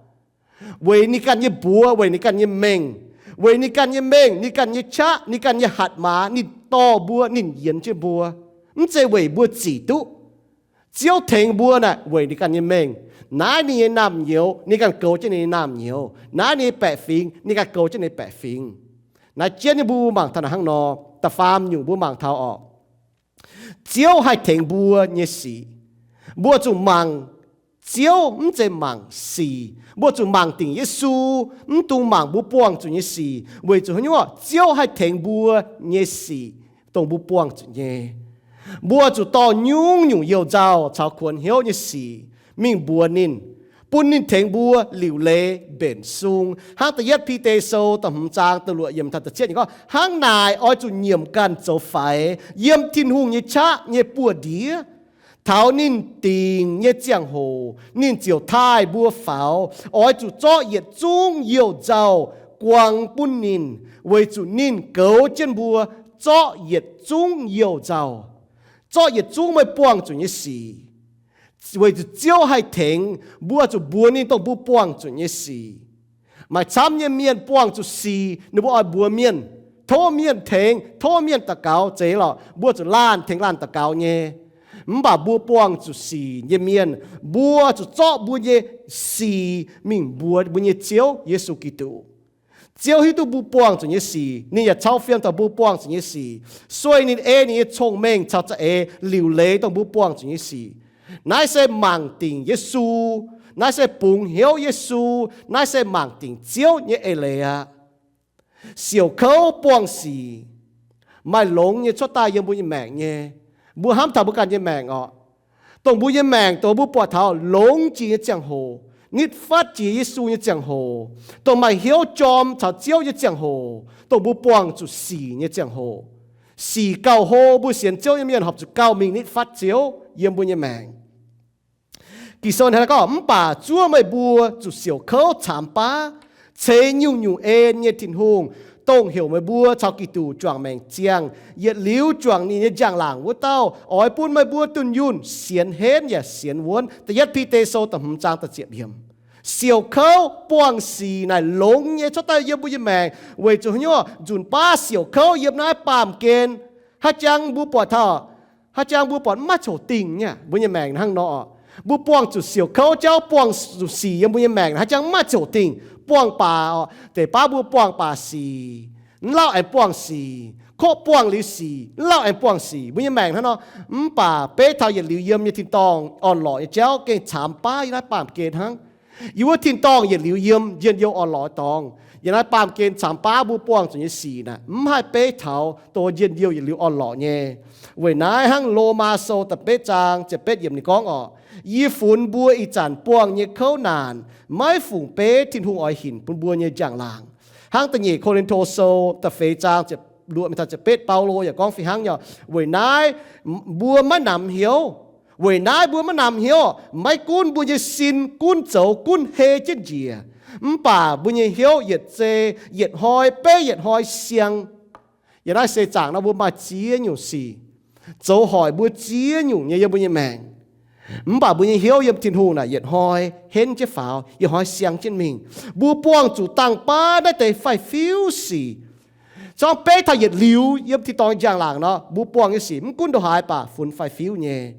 Weic ninh ganh nyei mbuox, weic ninh ganh nyei mengh, weic ninh ganh nyei mengh, ninh ganh nyei qaqv, ninh ganh nyei hatc maaz, ninh dorh mbuo, ninh yienx jienv mbuo. Mv zeiz weic mbuo zic duqv. Ziouv tengx mbuo naaic weic ninh ganh nyei mengh. Naaiv ninh nyei naamh nyouz, ninh ganh goux jienv ninh nyei naamh nyouz. Naaiv ninh nyei baeqc fingx, ninh ganh goux jienv ninh nyei baeqc fingx. Naaiv jienv nyei mbuo mangc taux naaic hnangv nor, da'faam nyungc mbuo mangc taux orqc, Ziouv haih tengx mbuo nyei sic. Mbuo zuqc mangc Ziouv, mv zeiz mangc sic. Mbuo zuqc mangc dingc Yesu, mv dungx mangc mbuo buangh zuqc nyei sic. Weic zuqc haaix nyungc? Ziouv haih tengx mbuo nyei sic, dongh mbuo buangh zuqc nyei. Mbuo zuqc dorh nyungc nyungc youh nzauh caux kuonx hnyouv nyei sic mingh mbuox ninh, bun ninh tengx mbuo liuc leiz mbenc sung. Hnangv da'yietv Bide Sou da'hmz zaang da'luoqc yiemc taux da'cietv yiemc gorngv, hnangv naaic oix zuqc nyiemc ganh zoux faix yiem Tin-Hungh nyei qaqv nyei buoz-ndiev. Taux ninh dingc nyei ziangh hoc, ninh ziouc taaih mbuo faaux. Oix zuqc zorqv yietc zungv youh nzauh guangc bun ninh, weic zuqc ninh goux jienv mbuo zorqv yietc zungv youh nzauh. Zorqv yietc zungv meih buangh zuqc nyei sic, weic zuqc Ziouv haih tengx mbuo, zuqc mbuox ninh dongh mbuo buangh zuqc nyei sic. Maaih camv nyei mienh buangh zuqc sic, ninh mbuo oix mbuox mienh, tov mienh tengx, tov mienh daux gaux zeiz lorqc. Mbuo zuqc laanh tengx laanh daux gaux nyei. Mv baac mbuo buangh zuqc sic nyei mienh, mbuo zuqc zorqv mbuo nyei sic mingh mbuox mbuo nyei Ziouv, Yesu Giduc. Ziouv hiuv duqv mbuo buangh zuqc nyei sic, ninh yaac cau fiem taux mbuo buangh zuqc nyei sic, sueih ninh ei ninh nyei cong-mengh caux za'eix liuc leiz dongh mbuo buangh zuqc nyei sic. Naaiv se mangc dingc Yesu, naaiv se bungx hnyouv Yesu, naaiv se mangc dingc Ziouv nyei eix leiz aqv. Siouc kouv buangh sic maaih longx nyei cuotv daaih yiem mbuo nyei maengc nyei. Mbuo hnamv taux mbuo ganh nyei maengc orqc. Dongh mbuo nyei maengc, dongh mbuo buatc taux longx jiex nyei ziangh hoc, nitv fatv jiex Yesu nyei ziangh hoc, dongh maaih hnyouv jorm caux Ziouv nyei ziangh hoc, dongh mbuo buangh zuqc sic nyei ziangh hoc. Sic gauh hlo, mbuo sienx Ziouv nyei mienh horpc zuqc gauh mingh nitv fatv Ziouv yiem mbuo nyei maengc. Ging-Sou hnangv naaiv gorngv, mv baac zuov meih mbuo zuqc siouc kouv caamx baav, ceix nyungc-nyungc en nyei Tin-Hungh, dongh heuc meih mbuo caux Giduc juangc maengc ziangh, yietc liuz juangc ninh nyei njang-laangc wuov dauh, oix bun meih mbuo dunh yunh sienx henv yaac sienx wuonv. Da'yietv Bide Sou da'hmz zaang da'ziepc yiemc. Siouc kouv buangh sic naaic longx nyei cuotv daaih yiem mbuo nyei maengc. Weic zuqc haaix nyungc? Nzunc baav siouc kouv yiem naaiv baamh gen, haaix jangx mbuo buatc taux, haaix jangx mbuo buatc maiv coux dingh nyei, mbuo nyei maengc hnangv nor. Mbuo buangh zuqc siouc kouv jauv, buangh zuqc sic yiem mbuo nyei maengc, haaix jangx maiv coux dingh. Buangh baac, deix baav mbuo buangh baac sic, mv lauh aengx buangh sic, koqv buangh liuz sic, mv lauh aengx buangh sic, mbuo nyei maengc hnangv nor. Mv baac beiv taux yietc liuz yiem nyei tin-dorngh orn-lorqc nyei jauv gengh caamx baav yiem naaiv baamh gen hnangv. Yiem wuov tin-dorngh yietc liuz yiem njien-youh orn-lorqc dorngx, yiem naaiv baamh gen caamx baav mbuo buangh zuqc nyei sic naaic, mv haih beiv taux dongh njien-youh yietc liuz orn-lorqc nyei. Weic naaiv hnangv Lomaa Sou da'betv zaang ziepc betv yiemc ninh gorngv orqc, yie funx mbuo ih zanc buangh nyei kouv naanc, maiv fungc beiv Tin-Hungh oix hinc bun mbuo nyei njang-laangc. Hnangv da'nyeic Ko^lin^to Sou da'feix zaang ziepc luoqc mingh taux ziepc betv, Baulo yaac gorngv fih hnangv nyei. Weic naaiv mbuo maiv namx hnyouv. Weic naaiv mbuo maiv namx hnyouv, maiv gunv mbuo nyei sin gunv zoux gunv hei jienv njiec, mv baac mbuo nyei hnyouv yietc zei yietc hnoi beiv yietc hnoi siang. Yiem naaiv seix zaangc nor mbuo maaih ziex nyungc sic zoux hoic mbuo ziex nyungc nyei yiem mbuo nyei maengc. Mv baac mbuo nyei hnyouv yiem Tin-Hungh naaic yietc hnoi henv jienv faaux, yietc hnoi siang jienv mingh. Mbuo buangh zuqc dangh baav naaiv deix faix-fiuv sic. Zorngv beiv taux yietc liuz yiem tin-dorngh njang-laangc nor, mbuo buangh nyei sic mv gunv ndongc haaix baac funx faix-fiuv nyei.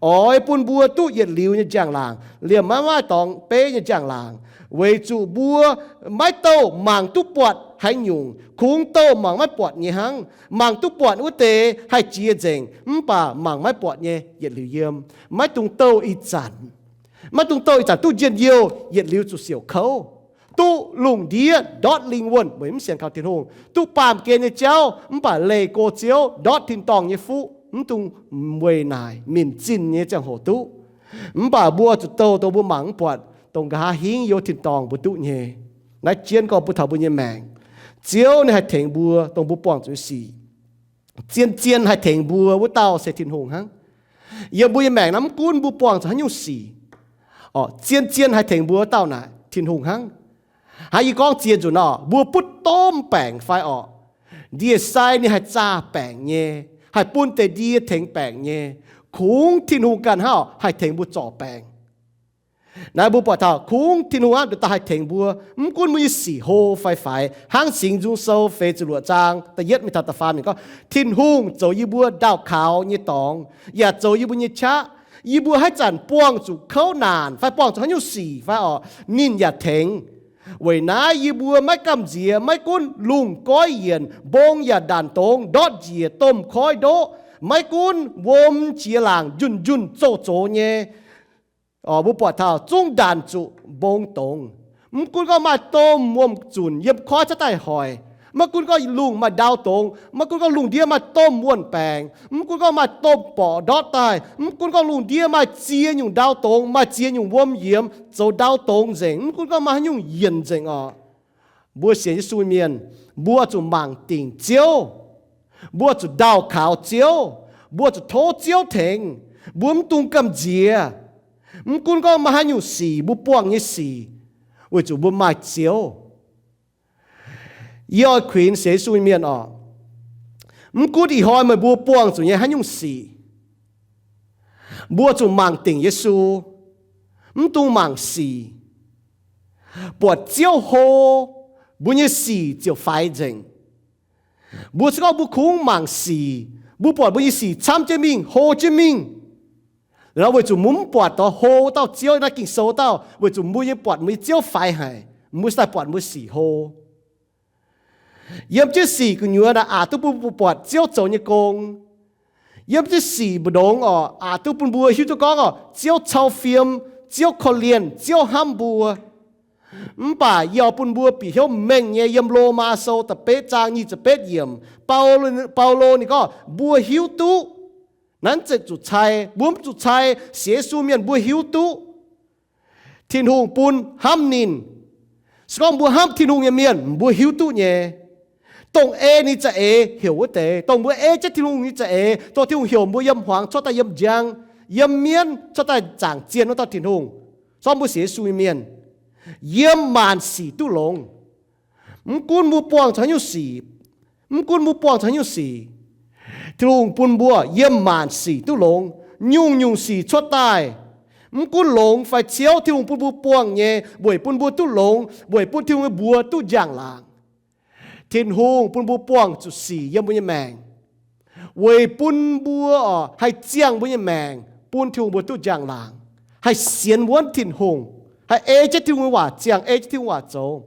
Oix bun mbuo duqv yietc liuz nyei njang-laangc, liemh maiv maaih dorngx beiv nyei njang-laangc, weic zuqc mbuo maiv douh mangc duqv buatc haaix nyungc, kungx douh mangc maiv buatc nyei hnangv. Mangc duqv buatc wuov deix haih jiex nzengc, mv baac mangc maiv buatc nyei yietc liuz yiem. Maiv dungx douh ih zanc. Maiv dungx douh ih zanc duqv njien-youh, yietc liuz zuqc siouc kouv. Duqv lungh ndiev ndortv lingh wuonh, weic mv sienx kaux Tin-Hungh. Duqv baamh gen nyei jauv, mv baac leih go Ziouv, ndortv tin-dorngh nyei fuqv, mv dungx weic naaic minc zinh nyei ziangh hoc duqv. Mv baac mbuo zuqc douh dongh mbuo mangc mv buatc, dongh nqa'haav hingv yiem tin-dorngh mbuo duqv nyei. Naaiv jienv gorngv bun taux mbuo nyei maengc, Ziouv ninh haih tengx mbuo dongh mbuo buangh zuqc nyei sic. Zien-zien haih tengx mbuo wuov dauh se Tin-Hungh hnangv. Yiem mbuo nyei maengc naaiv mv gunv mbuo buangh zuqc haaix nyungc sic, zien-zien haih tengx mbuo wuov dauh naaic Tin-Hungh hnangv. Hnangv yie gorngv ziex nzunc nor, mbuo butv domh baengc fai orqc, ndie-sai ninh haih zaah baengc nyei, haih bun deix ndie tengx baengc nyei. Kungx Tin-Hungh ganh hnangv orqc haih tengx mbuo zorc baengc. Naaiv mbuo buatc taux kungx Tin-Hungh hnangv nduqc dauh haih tengx mbuo, mv gunv mbuo nyei sic hlo fai faix. Hnangv Singx Nzung Sou feix ziepc luoqc zaang da'yietv mingh taux da'faam ninh gorngv, Tin-Hungh zoux yie mbuo ndaauh kaux nyei dorngx, yaac zoux yie mbuo nyei qaqv. Yie mbuo haaix zanc buangh zuqc kouv naanc fai buangh zuqc haaix nyungc sic fai orqc, ninh yaac tengx. Weic naaiv yie mbuo maiv gamh nziex, maiv gunv lungh goiv yienc, mbong yaac ndaanc dongz, ndortv njiec domh koiv ndoqv, maiv gunv wuom jiex laangc njunh njunh zoux zox nyei, mbuo buatc taux zungv ndaanc zuqc mbong dongz. Mv gunv gorngv maaih domh wuom-zunc yiem koiv cuotv daaih hoic, maiv gunv gorngv lungh maaih ndau dongz, maiv gunv gorngv lungh ndiev maaih domh wuon-baengc, mv gunv gorngv maaih domh borqc ndortv daaih, mv gunv gorngv lungh ndiev maaih ziex nyungc ndau dongz, maaih ziex nyungc wuom yiemx zoux ndau dongz nzengc, mv gunv gorngv maaih haaix nyungc yienc nzengc orqc, mbuo sienx Yesu mienh, mbuo zuqc mangc dingc Ziouv. Mbuo zuqc ndaauh kaux Ziouv. Mbuo zuqc tov Ziouv tengx. Mbuo mv dungx gamh nziex. Mv gunv gorngv maaih haaix nyungc sic, mbuo buangh nyei sic, weic zuqc mbuo maaih Ziouv. Yie oix kuinx sienx Yesu nyei mienh orqc, mv gunv ih hnoi meih mbuo buangh zuqc nyei haaix nyungc sic, mbuo zuqc mangc dingc Yesu, mv dungx mangc sic. Buatc Ziouv hlo, mbuo nyei sic ziouc faix nzengc. Mbuo se gorngv mbuo kungx mangc sic, mbuo buatc mbuo nyei sic camv jienv mingh, hlo jienv mingh, weic zuqc mbuo mv buatc dauh hlo dauh Ziouv, naaiv Ging-Sou dauh, weic zuqc mbuo nyei buatc mbuo nyei Ziouv faix haic, mbuo se daaih buatc mbuo sic hlo. Yiem jienv sic gu'nyuoz naaic aqc duqv bun mbuo buatc Ziouv zoux nyei gong. Yiem jienv sic mbu'ndongx orqc, aqc duqv bun mbuo hiuv duqv gorngv orqc, Ziouv cau fiem, Ziouv korv-lienh, Ziouv hnamv mbuo. Mv baac yie oix bun mbuo bieqc hnyouv mengh nyei yiem Lomaa Sou da'betv zaang nyic ziepc betv yiemc, Baulo ninh gorngv mbuo hiuv duqv. Naaiv zeiz zuqc cai, mbuo mv zuqc cai, sienx Yesu mienh mbuo hiuv duqv Tin-Hungh bun hnamv ninh. Se gorngv mbuo hnamv Tin-Hungh nyei mienh, mbuo hiuv duqv nyei. Dongh ei ninh za'eix heuc wuov deix, dongh mbuo ei jienv Tin-Hungh nyei za'eix, dongh Tin-Hungh heuc mbuo yiem hmuangx cuotv daaih yiem njang, yiem mienv cuotv daaih zaangc zien wuov dauh Tin-Hungh, se gorngv mbuo sienx Yesu nyei mienh, yiem maanc sic duqv longx. Mv gunv mbuo buangh zuqc haaix nyungc sic, mv gunv mbuo buangh zuqc haaix nyungc sic, Tin-Hungh bun mbuo yiem maanc sic duqv longx. Nyungc-nyungc sic cuotv daaih, mv gunv longx fai ciouv, Tin-Hungh bun mbuo buangh nyei weic bun mbuo duqv longx, weic bun Tin-Hungh nyei mbuox duqv njang-laangc. Tin-Hungh bun mbuo buangh zuqc sic yiem mbuo nyei maengc weic bun mbuo orqc haih ziangh mbuo nyei maengc, bun Tin-Hungh mbuox duqv njang-laangc, haih sienx wuonv Tin-Hungh, haih ei jienv Tin-Hungh nyei waac ziangh, ei jienv Tin-Hungh waac zoux,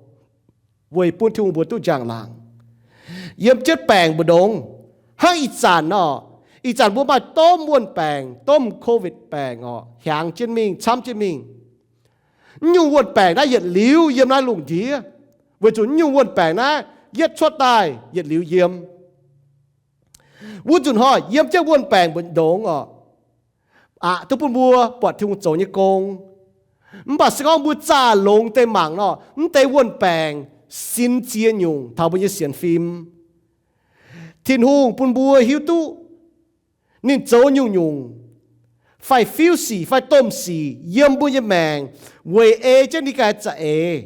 weic bun Tin-Hungh mbuox duqv njang-laangc. Yiem jienv baengc mbu'ndongx, hnangv ih zanc orqc, ih zanc mbuo maaih domh wuon-baengc, domh Covid baengc orqc, hiaangx jienv mingh, camv jienv mingh. Naaiv nyungc wuon-baengc naaiv yietc liuz yiem naaiv lungh ndiev, weic zuqc naaiv nyungc wuon-baengc naaiv yietv cuotv daaih yietc liuz yiem. Wuov nzunc hnoi yiem jienv wuon-baengc mbu'ndongx orqc, aqc duqv bun mbuo buatc Tin-Hungh zoux nyei gong. Mv baac se gorngv mbuo zaah longx deix mangc nor, mv deix wuon-baengc sin ziex nyungc taux mbuo nyei sienx fim. Tin-Hungh bun mbuo hiuv duqv ninh zoux nyungc-nyungc faix-fiuv sic fai domh sic yiem mbuo nyei maengc weic ei jienv ninh ganh za'eix,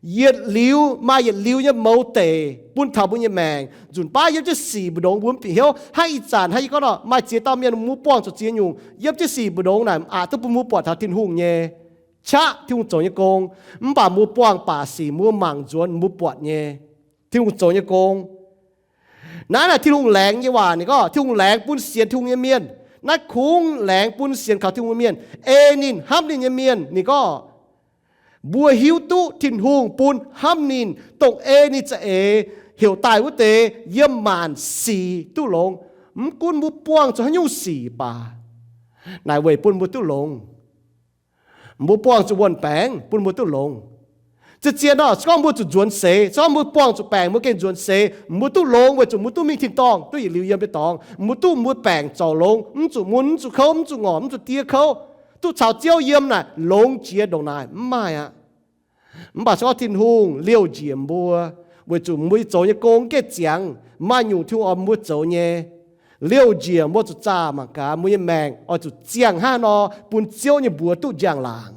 Yietc liuz maaih yietc liuz nyei mouz deic bun taux mbuo nyei maengc. Nzunc baav yiem jienv sic mbu'ndongx mbuo mv bieqc hnyouv. Hnangv ih zanc hnangv yie gorngv nor, maaih ziex dauh mienh mbuo buangh zuqc ziex nyungc. Yiem jienv sic mbu'ndongx naaic aqc duqv bun mbuo buatc taux Tin-Hungh nyei, qaqv Tin-Hungh zoux nyei gong. Mv baac mbuo buangh baac sic mbuo mangc nzuonx mbuo buatc nyei Tin-Hungh zoux nyei gong. Naaiv naaic Tin-Hungh laengz nyei waac. Ninh gorngv Tin-Hungh laengz bun sienx Tin-Hungh nyei mienh. Naaiv kungx laengz bun sienx kaux Tin-Hungh nyei mienh, ei ninh hnamv ninh nyei mienh. Ninh gorngv mbuo hiuv duqv Tin-Hungh bun hnamv ninh, dongh ei ninh za'eix heuc daaih wuov deix yiem maanc sic duqv longx. Mv gunv mbuo buangh zuqc haaix nyungc sic baac, naaic weic bun mbuo duqv longx. Mbuo buangh zuqc wuonh baengc bun mbuo duqv longx. Zien-zien nor, se gorngv mbuo zuqc nzuonx seix, se gorngv mbuo buangh zuqc baengc mbuo gengh nzuonx seix, mbuo duqv longx weic zuqc mbuo duqv mingh tin-dorngh, duqv yietc liuz yiem deix dorngx, mbuo duqv mbuo baengc zorc longx, mv zuqc mun, mv zuqc kouv, mv zuqc ngorc, mv zuqc diev kouv, duqv caux Ziouv yiem naaic longx jiex ndongc naaic, mv maaih aqv. Mv baac se gorngv Tin-Hungh liouh njiec mbuo, weic zuqc mbuo zoux nyei gong gengh ziangx, maaih nyungc Tin-Hungh oix mbuo zoux nyei. Liouh njiec mbuo zuqc zaah mangc gaax mbuo nyei maengc oix zuqc ziangh hnangv haaix nor bun Ziouv nyei mbuox duqv njang-laangc.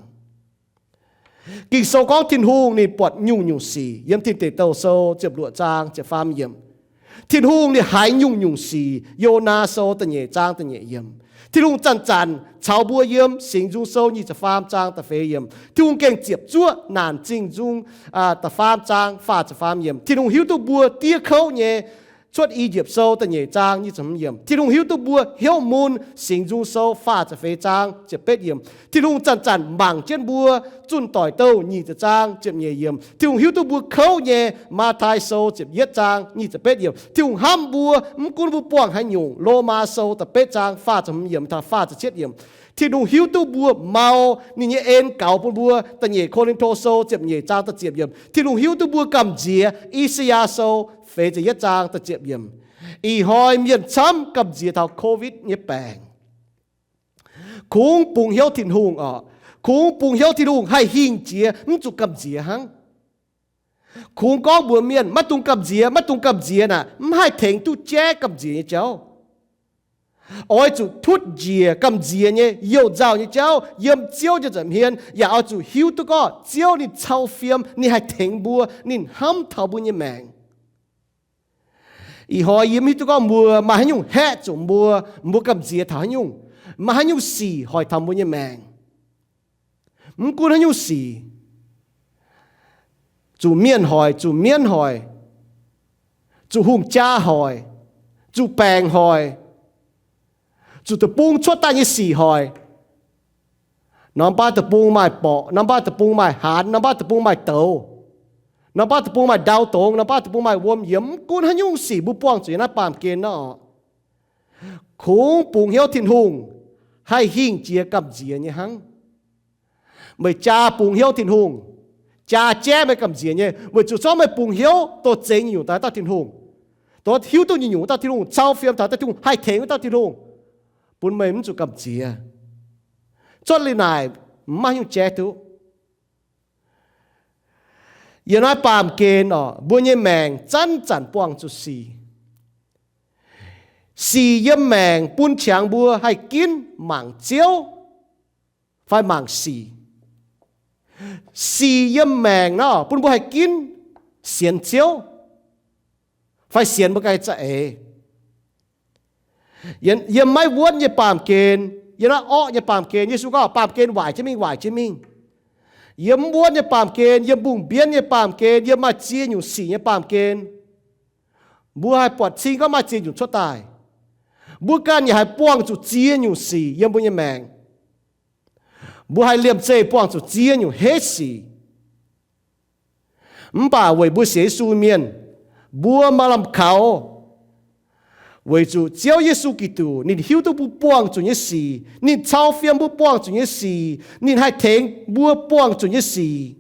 Ging-Sou gorngv Tin-Hungh ninh buatc nyungc-nyungc sic. Yiem Tin Deic Douh Sou ziepc luoqc zaang ziepc faam yiemc, Tin-Hungh ninh haiz nyungc-nyungc sic. Yo^naa Sou da'nyeic zaang da'nyeic yiemc. Tin-Hungh zanc-zanc caux mbuo. Yiem Singx Nzung Sou nyic ziepc faam zaang da'feix yiemc, Tin-Hungh gengh ziepc zuoqv naanc Zingh Nzung da'faam zaang faah ziepc faam yiemc, Tin-Hungh hiuv duqv mbuo diev kouv nyei. Cuotv I^yipv Sou da'nyeic zaang nyic ziepc hmz yiemc, Tin-Hungh hiuv duqv mbuo hnyouv mun. Singx Nzung Sou faah ziepc feix zaang ziepc betv yiemc, Tin-Hungh zanc-zanc mangc jienv mbuo. Zunh Doic Douh nyic ziepc zaang ziepc nyeic yiemc, Tin-Hungh hiuv duqv mbuo kouv nyei. Matv^tai Sou ziepc yietv zaang nyic ziepc betv yiemc, Tin-Hungh hnamv mbuo mv gunv mbuo buangh haaix nyungc. Lomaa Sou da'betv zaang faah ziepc hmz yiemc taux faah ziepc cietv yiemc, Tin-Hungh hiuv duqv mbuo mau. Ninh nyei en gaux bun mbuo. Da'nyeic Ko^lin^to Sou ziepc nyeic zaang da'ziepc yiemc, Tin-Hungh hiuv duqv mbuo gamh nziex. I^saa^yaa Sou feix ziepc yietv zaang da'ziepc yiemc. Ih hnoi mienh camv gamh nziex taux Covid nyei baengc. Kungx bungx hnyouv Tin-Hungh oc. Kungx bungx hnyouv Tin-Hungh haih hingh jiex, mv zuqc gamh nziex hnangv. Kungx gorngv mbuox mienh maiv dungx gamh nziex, maiv dungx gamh nziex naaic, mv haih tengx duqv jaiv gamh nziex nyei jauv. Oix zuqc tutv njiec gamh nziex nyei youh nzauh nyei jauv yiem Ziouv nyei nza'hmien, yaac oix zuqc hiuv duqv gorngv Ziouv ninh cau fiem, ninh haih tengx mbuo, ninh hnamv taux mbuo nyei maengc. Ih hnoi yie mv hiuv duqv gorngv mbuo maaih haaix nyungc haeqv zuqc mbuo, mbuo gamh nziex taux haaix nyungc, maaih haaix nyungc sic hoic taux mbuo nyei maengc. Mv gunv haaix nyungc sic, zuqc mienh hoic, zuqc mienv hoic, zuqc hungh jaa hoic, zuqc baengc hoic, zuqc deic-bung cuotv daaih nyei sic hoic, norm baav deic-bung maaih borqc, norm baav deic-bung maaih haanz, norm baav deic-bung maaih douz, norm baav deic-bung maaih ndau dongz, norm baav deic-bung maaih wuom yiemx, mv gunv haaix nyungc sic mbuo buangh zuqc yiem naaiv baamh gen nor, kungx bungx hnyouv Tin-Hungh haih hingh jiex gamh nziex nyei hnangv. Meih jaa bungx hnyouv Tin-Hungh, jaa jaiv meih gamh nziex nyei, weic zuqc zorqv meih bungx hnyouv dongh zeix nyungc-nyungc daaih dauh Tin-Hungh, dongh hiuv duqv nyungc-nyungc dauh Tin-Hungh, cau fiem taux dauh Tin-Hungh, haih tengx wuov dauh Tin-Hungh, bun meih mv zuqc gamh nziex. Cuotv liuz naaic, mv maaih nyungc jaiv duqv. Yiem naaiv baamh gen oc, mbuo nyei maengc zanc-zanc buangh zuqc sic. Sic yiem maengc bun qangx mbuo haih ginv mangc Ziouv fai mangc sic. Sic yiem maengc nor bun mbuo haih ginv sienx Ziouv fai sienx mbuo ganh za'eix. Yiem maiv wuonv nyei baamh gen, yiem naaiv orqv nyei baamh gen, Yesu gorngv baamh gen waaic jienv mingh, waaic jienv mingh. Yiem mv wuonv nyei baamh gen, yiem mbungh-mbienv nyei baamh gen, yiem maaih ziex nyungc sic nyei baamh gen, mbuo haih buatc cing gorngv maaih ziex nyungc cuotv daaih. Mbuo ganh yaac haih buangh zuqc ziex nyungc sic yiem mbuo nyei maengc. Mbuo haih liemh zeih buangh zuqc ziex nyungc heiv sic. Mv baac weic mbuo sienx Yesu mienh, mbuo maaih lamh kaux, weic zuqc Ziouv Yesu Giduc ninh hiuv duqv mbuo buangh zuqc nyei sic, ninh cau fiem mbuo buangh zuqc nyei sic, ninh haih tengx mbuo buangh zuqc nyei sic.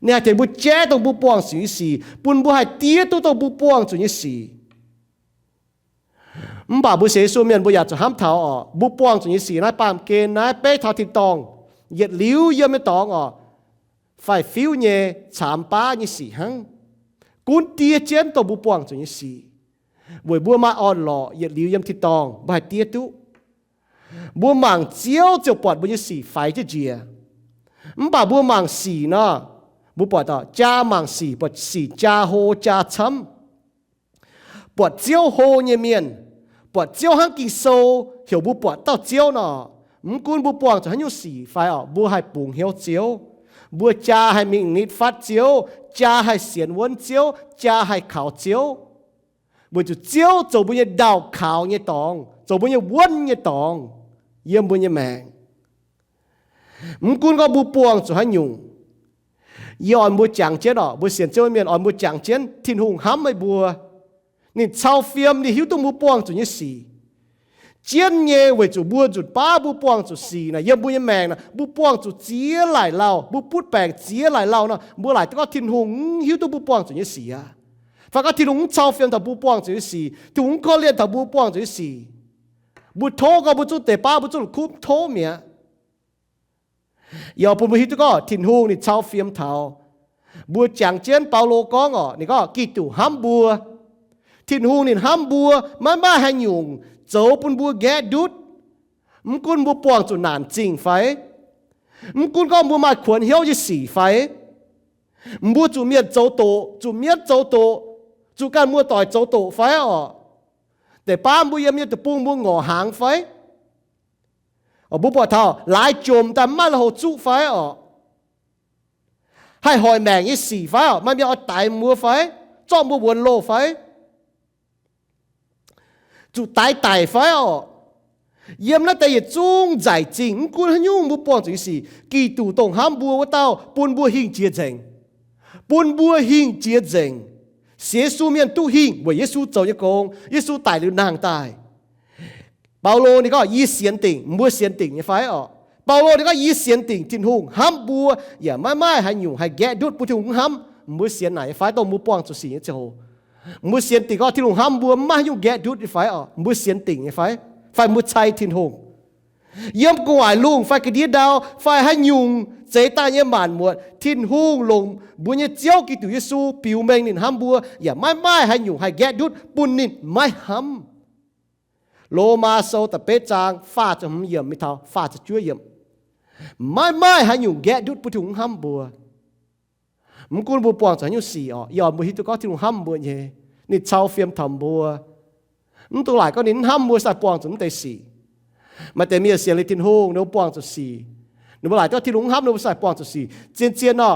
Ninh haih tengx mbuo jaiv dongh mbuo buangh zuqc nyei sic, bun mbuo haih diev duqv dongh mbuo buangh zuqc nyei sic. Mv baac mbuo sienx Yesu mienh mbuo yaac zuqc hnamv taux oc, mbuo buangh zuqc nyei sic naaiv baamh gen naaiv beiv taux tin-dorngh, yietc liuz yiem nyei dorngx oc, faix-fiuv nyei caamx baav nyei sic hnangv. Gunv diev jienv dongh mbuo buangh zuqc nyei sic, weic mbuo maaih orn-lorqc yietc liuz yiem tin-dorngh mbuo haih diev duqv. Mbuo mangc Ziouv ziouc buatc mbuo nyei sic faix jienv njiec. Mv baac mbuo mangc sic nor, Mbuo buatc jaa mangc sic, buatc sic jaa hlo jaa camv. Buatc Ziouv hlo nyei mienh, buatc Ziouv hnangv Ging-Sou heuc mbuo buatc dauh Ziouv nor, mv gunv mbuo buangh zuqc haaix nyungc sic fai orqc, mbuo haih bungx hnyouv Ziouv. Mbuo jaa haih mingh nitv fatv Ziouv, jaa haih sienx wuonv Ziouv, jaa haih kaux Ziouv. Weic zuqc Ziouv zoux mbuo nyei ndau-kaux nyei dorngx, zoux mbuo nyei wuonv nyei dorngx yiem mbuo nyei maengc. Mv gunv gorngv mbuo buangh zuqc haaix nyungc, yie oix mbuo jangx jienv orqc, mbuo sienx Ziouv mienh oix mbuo jangx jienv Tin-Hungh hnamv meih mbuo. Ninh cau fiem, ninh hiuv duqv mbuo buangh zuqc nyei sic. Jienv nyei weic zuqc mbuo nzunc baav mbuo buangh zuqc sic naaic, yiem mbuo nyei maengc naaic, mbuo buangh zuqc ziex laic lauh, mbuo butv baengc ziex laic lauh nor, mbuo laaic duqv gorngv Tin-Hungh hiuv duqv mbuo buangh zuqc nyei sic aqv. Fai gorngv Tin-Hungh mv cau fiem taux mbuo buangh zuqc nyei sic, Tin-Hungh mv korv-lienh taux mbuo buangh zuqc nyei sic. Mbuo tov gorngv mbuo zungv deix baav mbuo zungv la'kuqv tov mi'aqv. Yie oix bun mbuo hiuv duqv gorngv Tin-Hungh ninh cau fiem taux. Mbuo jangx jienv Baulo gorngv orqc, ninh gorngv Giduc hnamv mbuo. Tin-Hungh ninh hnamv mbuo, maiv maaih haaix nyungc zoux bun mbuo nqaeqv ndutv. Mv gunv mbuo buangh zuqc naanc zingh fai, mv gunv gorngv mbuo maaih kuonx hnyouv nyei sic fai, mbuo zuqc mienh zoux doqc, zuqc mienv zoux doqc, zuqc ganh muoz-doic zoux doqc fai orqc, deix baav mbuo yiem nyei deic-bung mbuo ngorc hnaangx fai, mbuo buatc taux laaix jomc daaih maiv maaih lui-houx zuqv fai orqc, haih hoic maengc nyei sic fai orqc, maaih mienh oix daix mbuo fai, zorqv mbuo wuonx loh fai, zuqc daix daic fai orqc, yiem naaiv deix yietc zungv nzaic zingh, mv gunv haaix nyungc mbuo buangh zuqc nyei sic, Giduc dongh hnamv mbuo wuov dauh bun mbuo hingh jiex nzengc. Bun mbuo hingh jiex nzengc. Sienx Yesu mienh duqv hingh weic Yesu zoux nyei gong. Yesu daic liuz nangh daaih. Baulo ninh gorngv yie sienx dingc, mbuo sienx dingc nyei fai orqc? Baulo ninh gorngv yie sienx dingc Tin-Hungh hnamv mbuo, yaac maiv maaih haaix nyungc haih nqaeqv ndutv bun Tin-Hungh mv hnamv. Mbuo sienx naaic nyei fai dongh mbuo buangh zuqc sic nyei ziangh hoc? Mbuo sienx dingc gorngv Tin-Hungh hnamv mbuo mv maaih haaix nyungc nqaeqv ndutv nyei fai orqc? Mbuo sienx dingc nyei fai? Fai mbuo cai Tin-Hungh? Yiem gu'nguaaic lungh fai ga'ndiev ndau fai haaix nyungc zeix daaih nyei maanc muotc, Tin-Hungh longc mbuo nyei Ziouv Giduc Yesu biux mengh ninh hnamv mbuo, yaac maiv maaih haaix nyungc haih nqaeqv ndutv bun ninh maiv hnamv. Lomaa Sou da'betv zaang faah ziepc hmz yiemc mingh taux faah ziepc juov yiemc. Maiv maaih haaix nyungc nqaeqv ndutv bun Tin-Hungh hnamv mbuo. Mv gunv mbuo buangh zuqc haaix nyungc sic orqc, yie oix mbuo hiuv duqv gorngv Tin-Hungh hnamv mbuo nyei. Ninh cau fiem taux mbuo. Mv dungx laaic gorngv ninh mv hnamv mbuo sai buangh zuqc mv deix sic. Maaih deix mienh sienx liuz Tin-Hungh, ninh mbuo buangh zuqc sic. Ninh mbuo laaic gorngv Tin-Hungh mv hnamv ninh mbuo sai buangh zuqc sic. Zien-zien nor,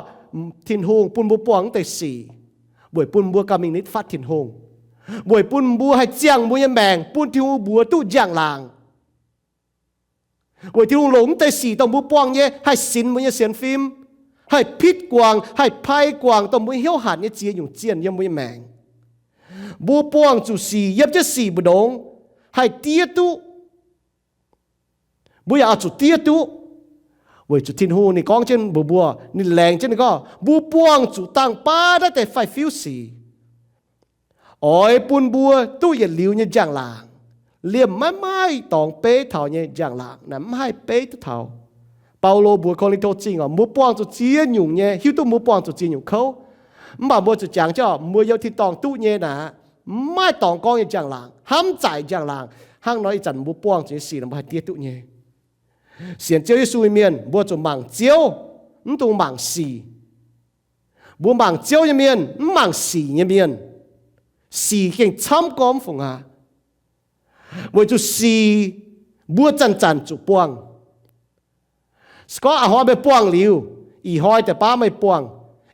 Tin-Hungh bun mbuo buangh mv deix sic weic bun mbuo ganh mingh nitv fatv Tin-Hungh, weic bun mbuo haih ziangh mbuo nyei maengc bun Tin-Hungh mbuox duqv njang-laangc. Weic Tin-Hungh longc mv deix sic dongh mbuo buangh nyei haih sinx mbuo nyei sienx fim, haih pitv guangc, haih pai guangc dongh mbuo hnyouv hatc nyei ziex nyungc zienh yiem mbuo nyei maengc. Mbuo buangh zuqc sic, yiem jienv sic mbu'ndongx haih diev duqv. Mbuo yaac oix zuqc diev duqv, weic zuqc Tin-Hungh ninh gorngv jienv mbuox mbuo, ninh laengz jienv ninh gorngv mbuo buangh zuqc dangh baav naaiv deix faix-fiuv sic, oix bun mbuo duqv yietc liuz nyei njang-laangc. Liemh maiv maaih dorngx beiv taux nyei njang-laangc naaic, mv haih beiv duqv taux. Baulo mbuox Ko^lin^to Zingh oc, mbuo buangh zuqc ziex nyungc nyei, hiuv duqv mbuo buangh zuqc ziex nyungc kouv. Mv baac mbuo zuqc jangx jienv oc, mbuo yiem tin-dorngh duqv nyei naaic, mv maaih dorngx gorngv nyei njang-laangc, hnamv zaaic njang-laangc. Hnangv nor ih zanc mbuo buangh zuqc nyei sic naaic mbuo haih diev duqv nyei. Sienx Ziouv Yesu nyei mienh mbuo zuqc mangc Ziouv, mv dungx mangc sic. Mbuo mangc Ziouv nyei mienh mv mangc sic nyei mienh. Sic gengh camv gormx fungc aqv. Weic zuqc sic mbuo zanc-zanc zuqc buangh. Se gorngv a'hnoi meih buangh liuz, ih hnoi deix baav meih buangh.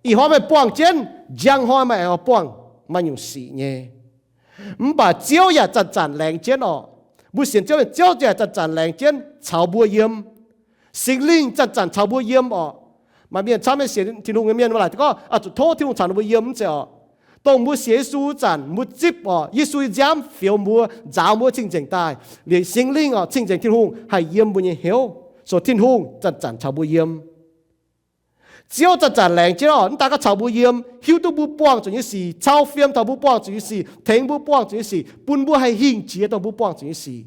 Ih hnoi meih buangh jienv, njang hnoi meih aengx buangh maaih nyungc sic nyei. Mv baac Ziouv yaac zanc-zanc laengz jienv oc. Mbuo sienx Ziouv, Ziouv yaac zanc-zanc laengz jienv caux mbuo yiem. Singx Lingh zanc-zanc caux mbuo yiem oc. Maaih mienh camv nyei sienx Tin-Hungh nyei mienh mbuo laaic gorngv oix zuqc tov Tin-Hungh caux ninh mbuo yiem mv zeiz oc. Dongh mbuo sienx Yesu zanc mbuo zipv oc, Yesu nyei nziaamv fioux mbuo, nzaaux mbuo cing-nzengc daaih. Liuz Singx Lingh oc, cing-nzengc Tin-Hungh haih yiem mbuo nyei hnyouv, so Tin-Hungh zanc-zanc caux mbuo yiem. Ziouv zanc-zanc laengz jienv oc, mv daaih gorngv caux mbuo yiem, hiuv duqv mbuo buangh zuqc nyei sic, cau fiem taux mbuo buangh zuqc nyei sic, tengx mbuo buangh zuqc nyei sic, bun mbuo haih hingh jiex dongh mbuo buangh zuqc nyei sic.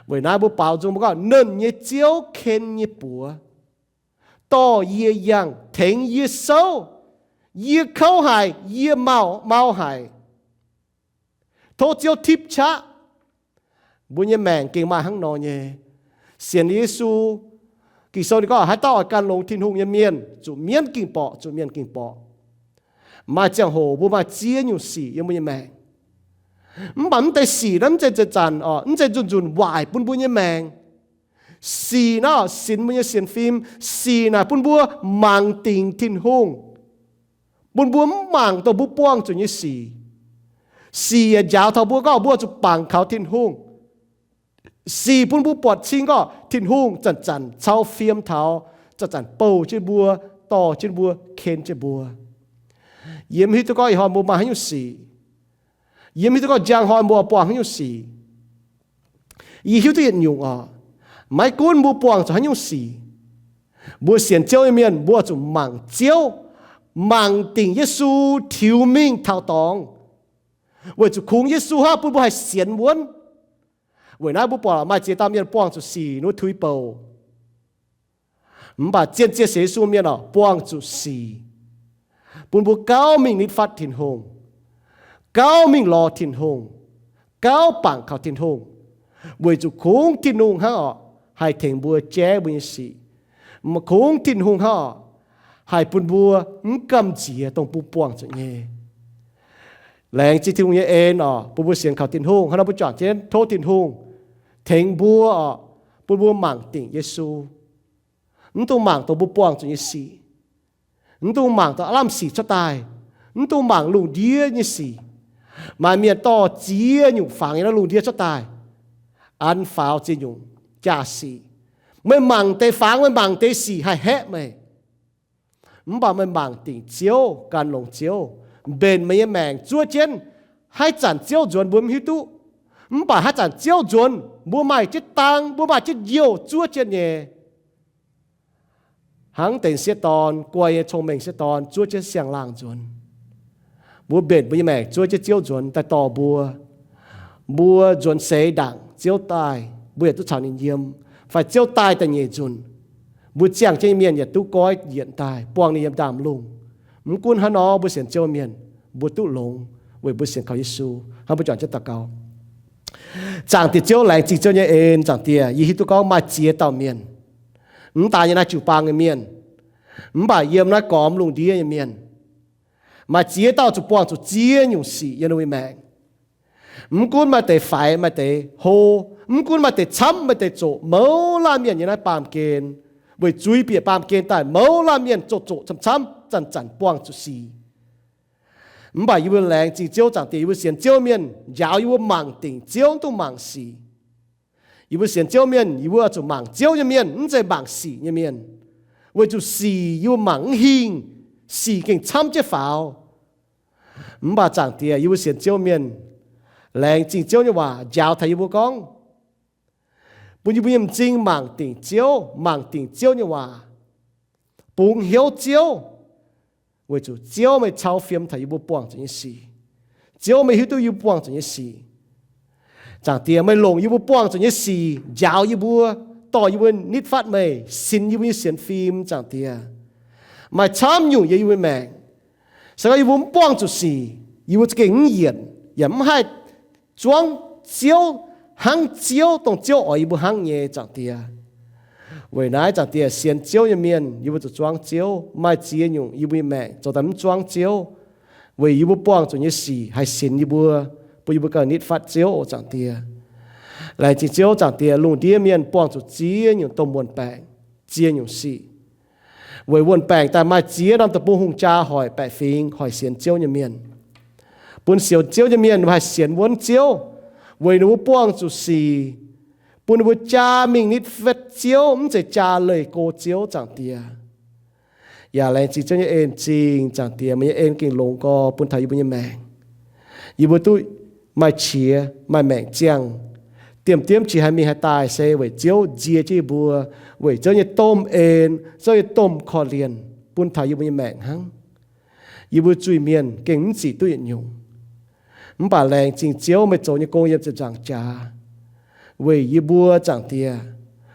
Weic naaiv mbuo baaux nzung mbuo gorngv, Nernh nyei Ziouv ken nyei buoz dorh yie yangh, tengx yie souv. Yie kouv haic, yie mau, mau haic. Tov Ziouv tipv qaqv. Mbuo nyei maengc gengh maaih hnangv nor nyei. Sienx Yesu, Ging-Sou ninh gorngv, haaix dauh oix gan longx Tin-Hungh nyei mienh zuqc mienv gingh borqc, zuqc mienh gingh borqc. Maaih ziangh hoc mbuo maaih ziex nyungc sic yiem mbuo nyei maengc. Mv baac mv deix sic naaiv mv zeiz zanc-zanc oc, mv zeiz nzunc-nzunc waaic bun mbuo nyei maengc. Sic naaiv oc, sinx mbuo nyei sienx fim. Sic naaic bun mbuo mangc dingc Tin-Hungh, bun mbuo mv mangc dongh mbuo buangh zuqc nyei sic. Sic yaac njaaux taux mbuo gorngv mbuo zuqc bangc kaux Tin-Hungh. Sic bun mbuo buatc cing gorngv Tin-Hungh zanc-zanc cau fiem taux, zanc-zanc bouh jienv mbuo, dorh jienv mbuo, ken jienv mbuo. Yie mv hiuv duqv gorngv ih hnoi mbuo maaih haaix nyungc sic. Yie mv hiuv duqv gorngv njang hnoi mbuo buangh haaix nyungc sic. Yie hiuv duqv yietc nyungc oc, maiv gunv mbuo buangh zuqc haaix nyungc sic, mbuo sienx Ziouv nyei mienh mbuo zuqc mangc Ziouv, mangc dingc Yesu tiux mingh taux dorngx, weic zuqc kungx Yesu hnangv bun mbuo haih sienx wuonv. Weic naaiv mbuo buatc maaih ziex dauh mienh buangh zuqc sic, ninh mbuo tuix bouc. Mv baac zien-zien sienx Yesu mienh oc, buangh zuqc sic, bun mbuo gauh mingh nitv fatv Tin-Hungh, gauh mingh lorz Tin-Hungh, gauh bangc kaux Tin-Hungh, weic zuqc kungx Tin-Hungh hnangv oc haih tengx mbuo jaiv mbuo nyei sic. Kungx Tin-Hungh hnangv oc haih bun mbuo mv gamh nziex dongh mbuo buangh zuqc nyei. Laengz zingh Tin-Hungh nyei en oc, bun mbuo sienx kaux Tin-Hungh. Hnangv nor mbuo juangc jienv tov Tin-Hungh tengx mbuo oc, bun mbuo mangc dingc Yesu, mv dungx mangc dongh mbuo buangh zuqc nyei sic, mv dungx mangc dongh aav lamh sic cuotv daaih, mv dungx mangc lungh ndiev nyei sic. Maaih mienh dorh ziex nyungc fangx yiem naaiv lungh ndiev cuotv daaih, an faaux ziex nyungc jaa-sic. Meih mangc deix fangx, meih mangc deix sic haih haeqv meih. Mv baac meih mangc dingc Ziouv, gan longx Ziouv, mbenc meih nyei maengc zuov jienv. Haaix zanc Ziouv nzuonx mbuo mv hiuv duqv, mv baac haaix zanc Ziouv nzuonx mbuo maaih jienv dang, mbuo maaih jienv youh zuov jienv nyei. Hnangv deix sieqv dorn, guai nyei cong-mengh sieqv dorn zuov jienv siang-laangh nzuonx. Mbuo mbenc mbuo nyei maengc zuov jienv Ziouv nzuonx daaih dorh mbuo. Mbuo nzuonx seix ndaangc Ziouv daaih, mbuo yaac duqv caux ninh yiem, fai Ziouv daaih da'nyeic nzunc, mbuo ziangh jienv nyei mienh yaac duqv goiv yienc daaih buangh ninh yiem ndaamv-lungh. Mv gunv hnangv nor, mbuo sienx Ziouv mienh mbuo duqv longx weic mbuo sienx kaux Yesu. Hnangv mbuo juangc jienv daux gaux. Zaangc Diex Ziouv, laengz zingh Ziouv nyei en. Zaangc Diex, yie hiuv duqv gorngv maaih ziex dauh mienh, mv daaih yiem naaiv jiu-baang nyei mienh, mv baac yiem naaiv gormx lungh ndiev nyei mienh, maaih ziex dauh zuqc buangh zuqc ziex nyungc sic yiem ninh mbuo nyei maengc. Mv gunv maaih deix faix, maaih deix hlo, mv gunv maaih deix camv, maaih deix zoqc, mouz laanh mienh yiem naaiv baamh gen, weic zuiz-bieqc baamh gen daaih mouz laanh mienh zoqc zoqc camv-camv, zanc-zanc buangh zuqc sic. Mv baac yie mbuo laengz zingh Ziouv, Zaangc Diex, yie mbuo sienx Ziouv mienh njaaux yie mbuo mangc dingc Ziouv, mv dungx mangc sic. Yie mbuo sienx Ziouv mienh, yie mbuo zuqc mangc Ziouv nyei mienh, mv zeiz mangc sic nyei mienh. Weic zuqc sic yie mbuo mangc mv hingh, sic gengh camv jienv faaux. Mv baac Zaangc Diex, yie mbuo sienx Ziouv mienh, laengz zingh Ziouv nyei waac njaaux taux yie mbuo gorngv, bun yie mbuo nyei m'zing mangc dingc Ziouv, mangc dingc Ziouv nyei waac, bungx hnyouv Ziouv, weic zuqc Ziouv meih cau fiem taux yie mbuo buangh zuqc nyei sic. Ziouv meih hiuv duqv yie mbuo buangh zuqc nyei sic. Zaangc Diex, meih longc yie mbuo buangh zuqc nyei sic njaaux yie mbuo, dorh yie mbuo nitv fatv meih, sinx yie mbuo nyei sienx fim, Zaangc Diex. Maaih camv nyungc yiem yie mbuo maengc, se gorngv yie mbuo mv buangh zuqc sic, yie mbuo za'gengh mv yienc, yaac mv haih zuangv Ziouv hnangv Ziouv, dongh Ziouv oix yie mbuo hnangv nyei, Zaangc Diex. Weic naaiv, Zaangc Diex, sienx Ziouv nyei mienh, yie mbuo zuqc zuangv Ziouv. Maaih ziex nyungc yie mbuo nyei maengc zoux daaih mv zuangv Ziouv, weic yie mbuo buangh zuqc nyei sic haih sinx yie mbuo, bun yie mbuo gauh nitv fatv Ziouv oc, Zaangc Diex. Laengz zingh Ziouv, Zaangc Diex. Lungh ndiev mienh buangh zuqc ziex nyungc domh wuon-baengc, ziex nyungc sic. Weic wuon-baengc daaih maaih ziex norm deic-bung hungh jaa hoic baeqc fingx, hoic sienx Ziouv nyei mienh. Bun sienx Ziouv nyei mienh ninh mbuo haih sienx wuonv Ziouv, weic ninh mbuo buangh zuqc sic, bun ninh mbuo jaa mingh nitv fatv Ziouv, mv zeiz jaa leih go Ziouv, Zaangc Diex. Yaac laengz zingh Ziouv nyei en zingh, Zaangc Diex, meih nyei en gengh longx gorx bun taux yie mbuo nyei maengc. Yie mbuo duqv maaih qiex maaih maengc ziangh, diemv-diemv qiex haaix mingh haaix daaih se weic Ziouv nzie jienv yie mbuo, weic Ziouv nyei domh en, Ziouv nyei domh korv-lienh bun taux yie mbuo nyei maengc hnangv. Yie mbuo zuiz-mienh gengh mv zic duqv yietc nyungc. Mv baac laengz zingh Ziouv, meih zoux nyei gong yiem ziepc nzaangc jaax weic yie mbuo, Zaangc Diex.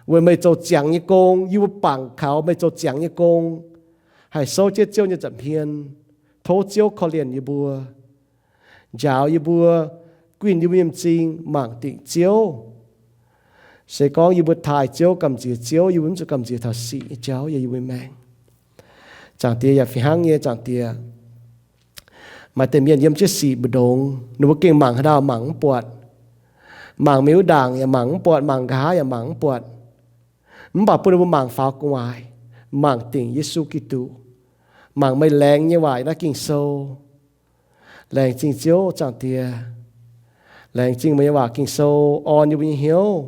Weic meih zoux ziangx nyei gong, yie mbuo bangc kaux meih zoux ziangx nyei gong, haih souv jienv Ziouv nyei nza'hmien. Tov Ziouv korv-lienh yie mbuo, njaaux yie mbuo, guinh yie mbuo nyei m'zing mangc dingc Ziouv. Se gorngv yie mbuo taaih Ziouv gamh nziex Ziouv, yie mbuo mv zuqc gamh nziex taux sic nyei jauv yiem yie mbuo maengc. Zaangc Diex, yaac fih hnangv nyei, Zaangc Diex, maaih deix mienh yiem jienv sic mbu'ndongx, ninh mbuo gengh mangc haaix dauh mangc mv buatc. Mangc meih wuov ndaangc yaac mangc mv buatc, mangc nqa'haav yaac mangc mv buatc. Mv baac bun ninh mbuo mangc faaux gu'nguaaic, mangc dingc Yesu Giduc, mangc meih laengz nyei waac yiem naaiv Ging-Sou. Laengz zingh Ziouv, Zaangc Diex. Laengz zingh meih nyei waac Ging-Sou orn yie mbuo nyei hnyouv,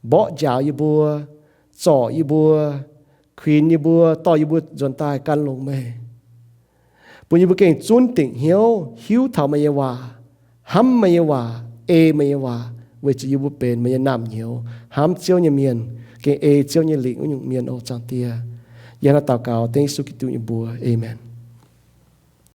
mborqv njaaux yie mbuo, zorc yie mbuo, kuinx yie mbuo, dorh yie mbuo nzuonx daaih gan longx meih. Bun yie mbuo gengh zunv dingc hnyouv hiuv taux meih nyei waac, hnamv meih nyei waac, ei meih nyei waac, weic zuqc yie mbuo benx meih nyei naamh nyouz, hnamv Ziouv nyei mienh, gengh ei Ziouv nyei lingc wuov nyungc mienh oc, Zaangc Diex. Yie hnangv naaiv daux gaux dengv Yesu Giduc nyei mbuox. Aamen.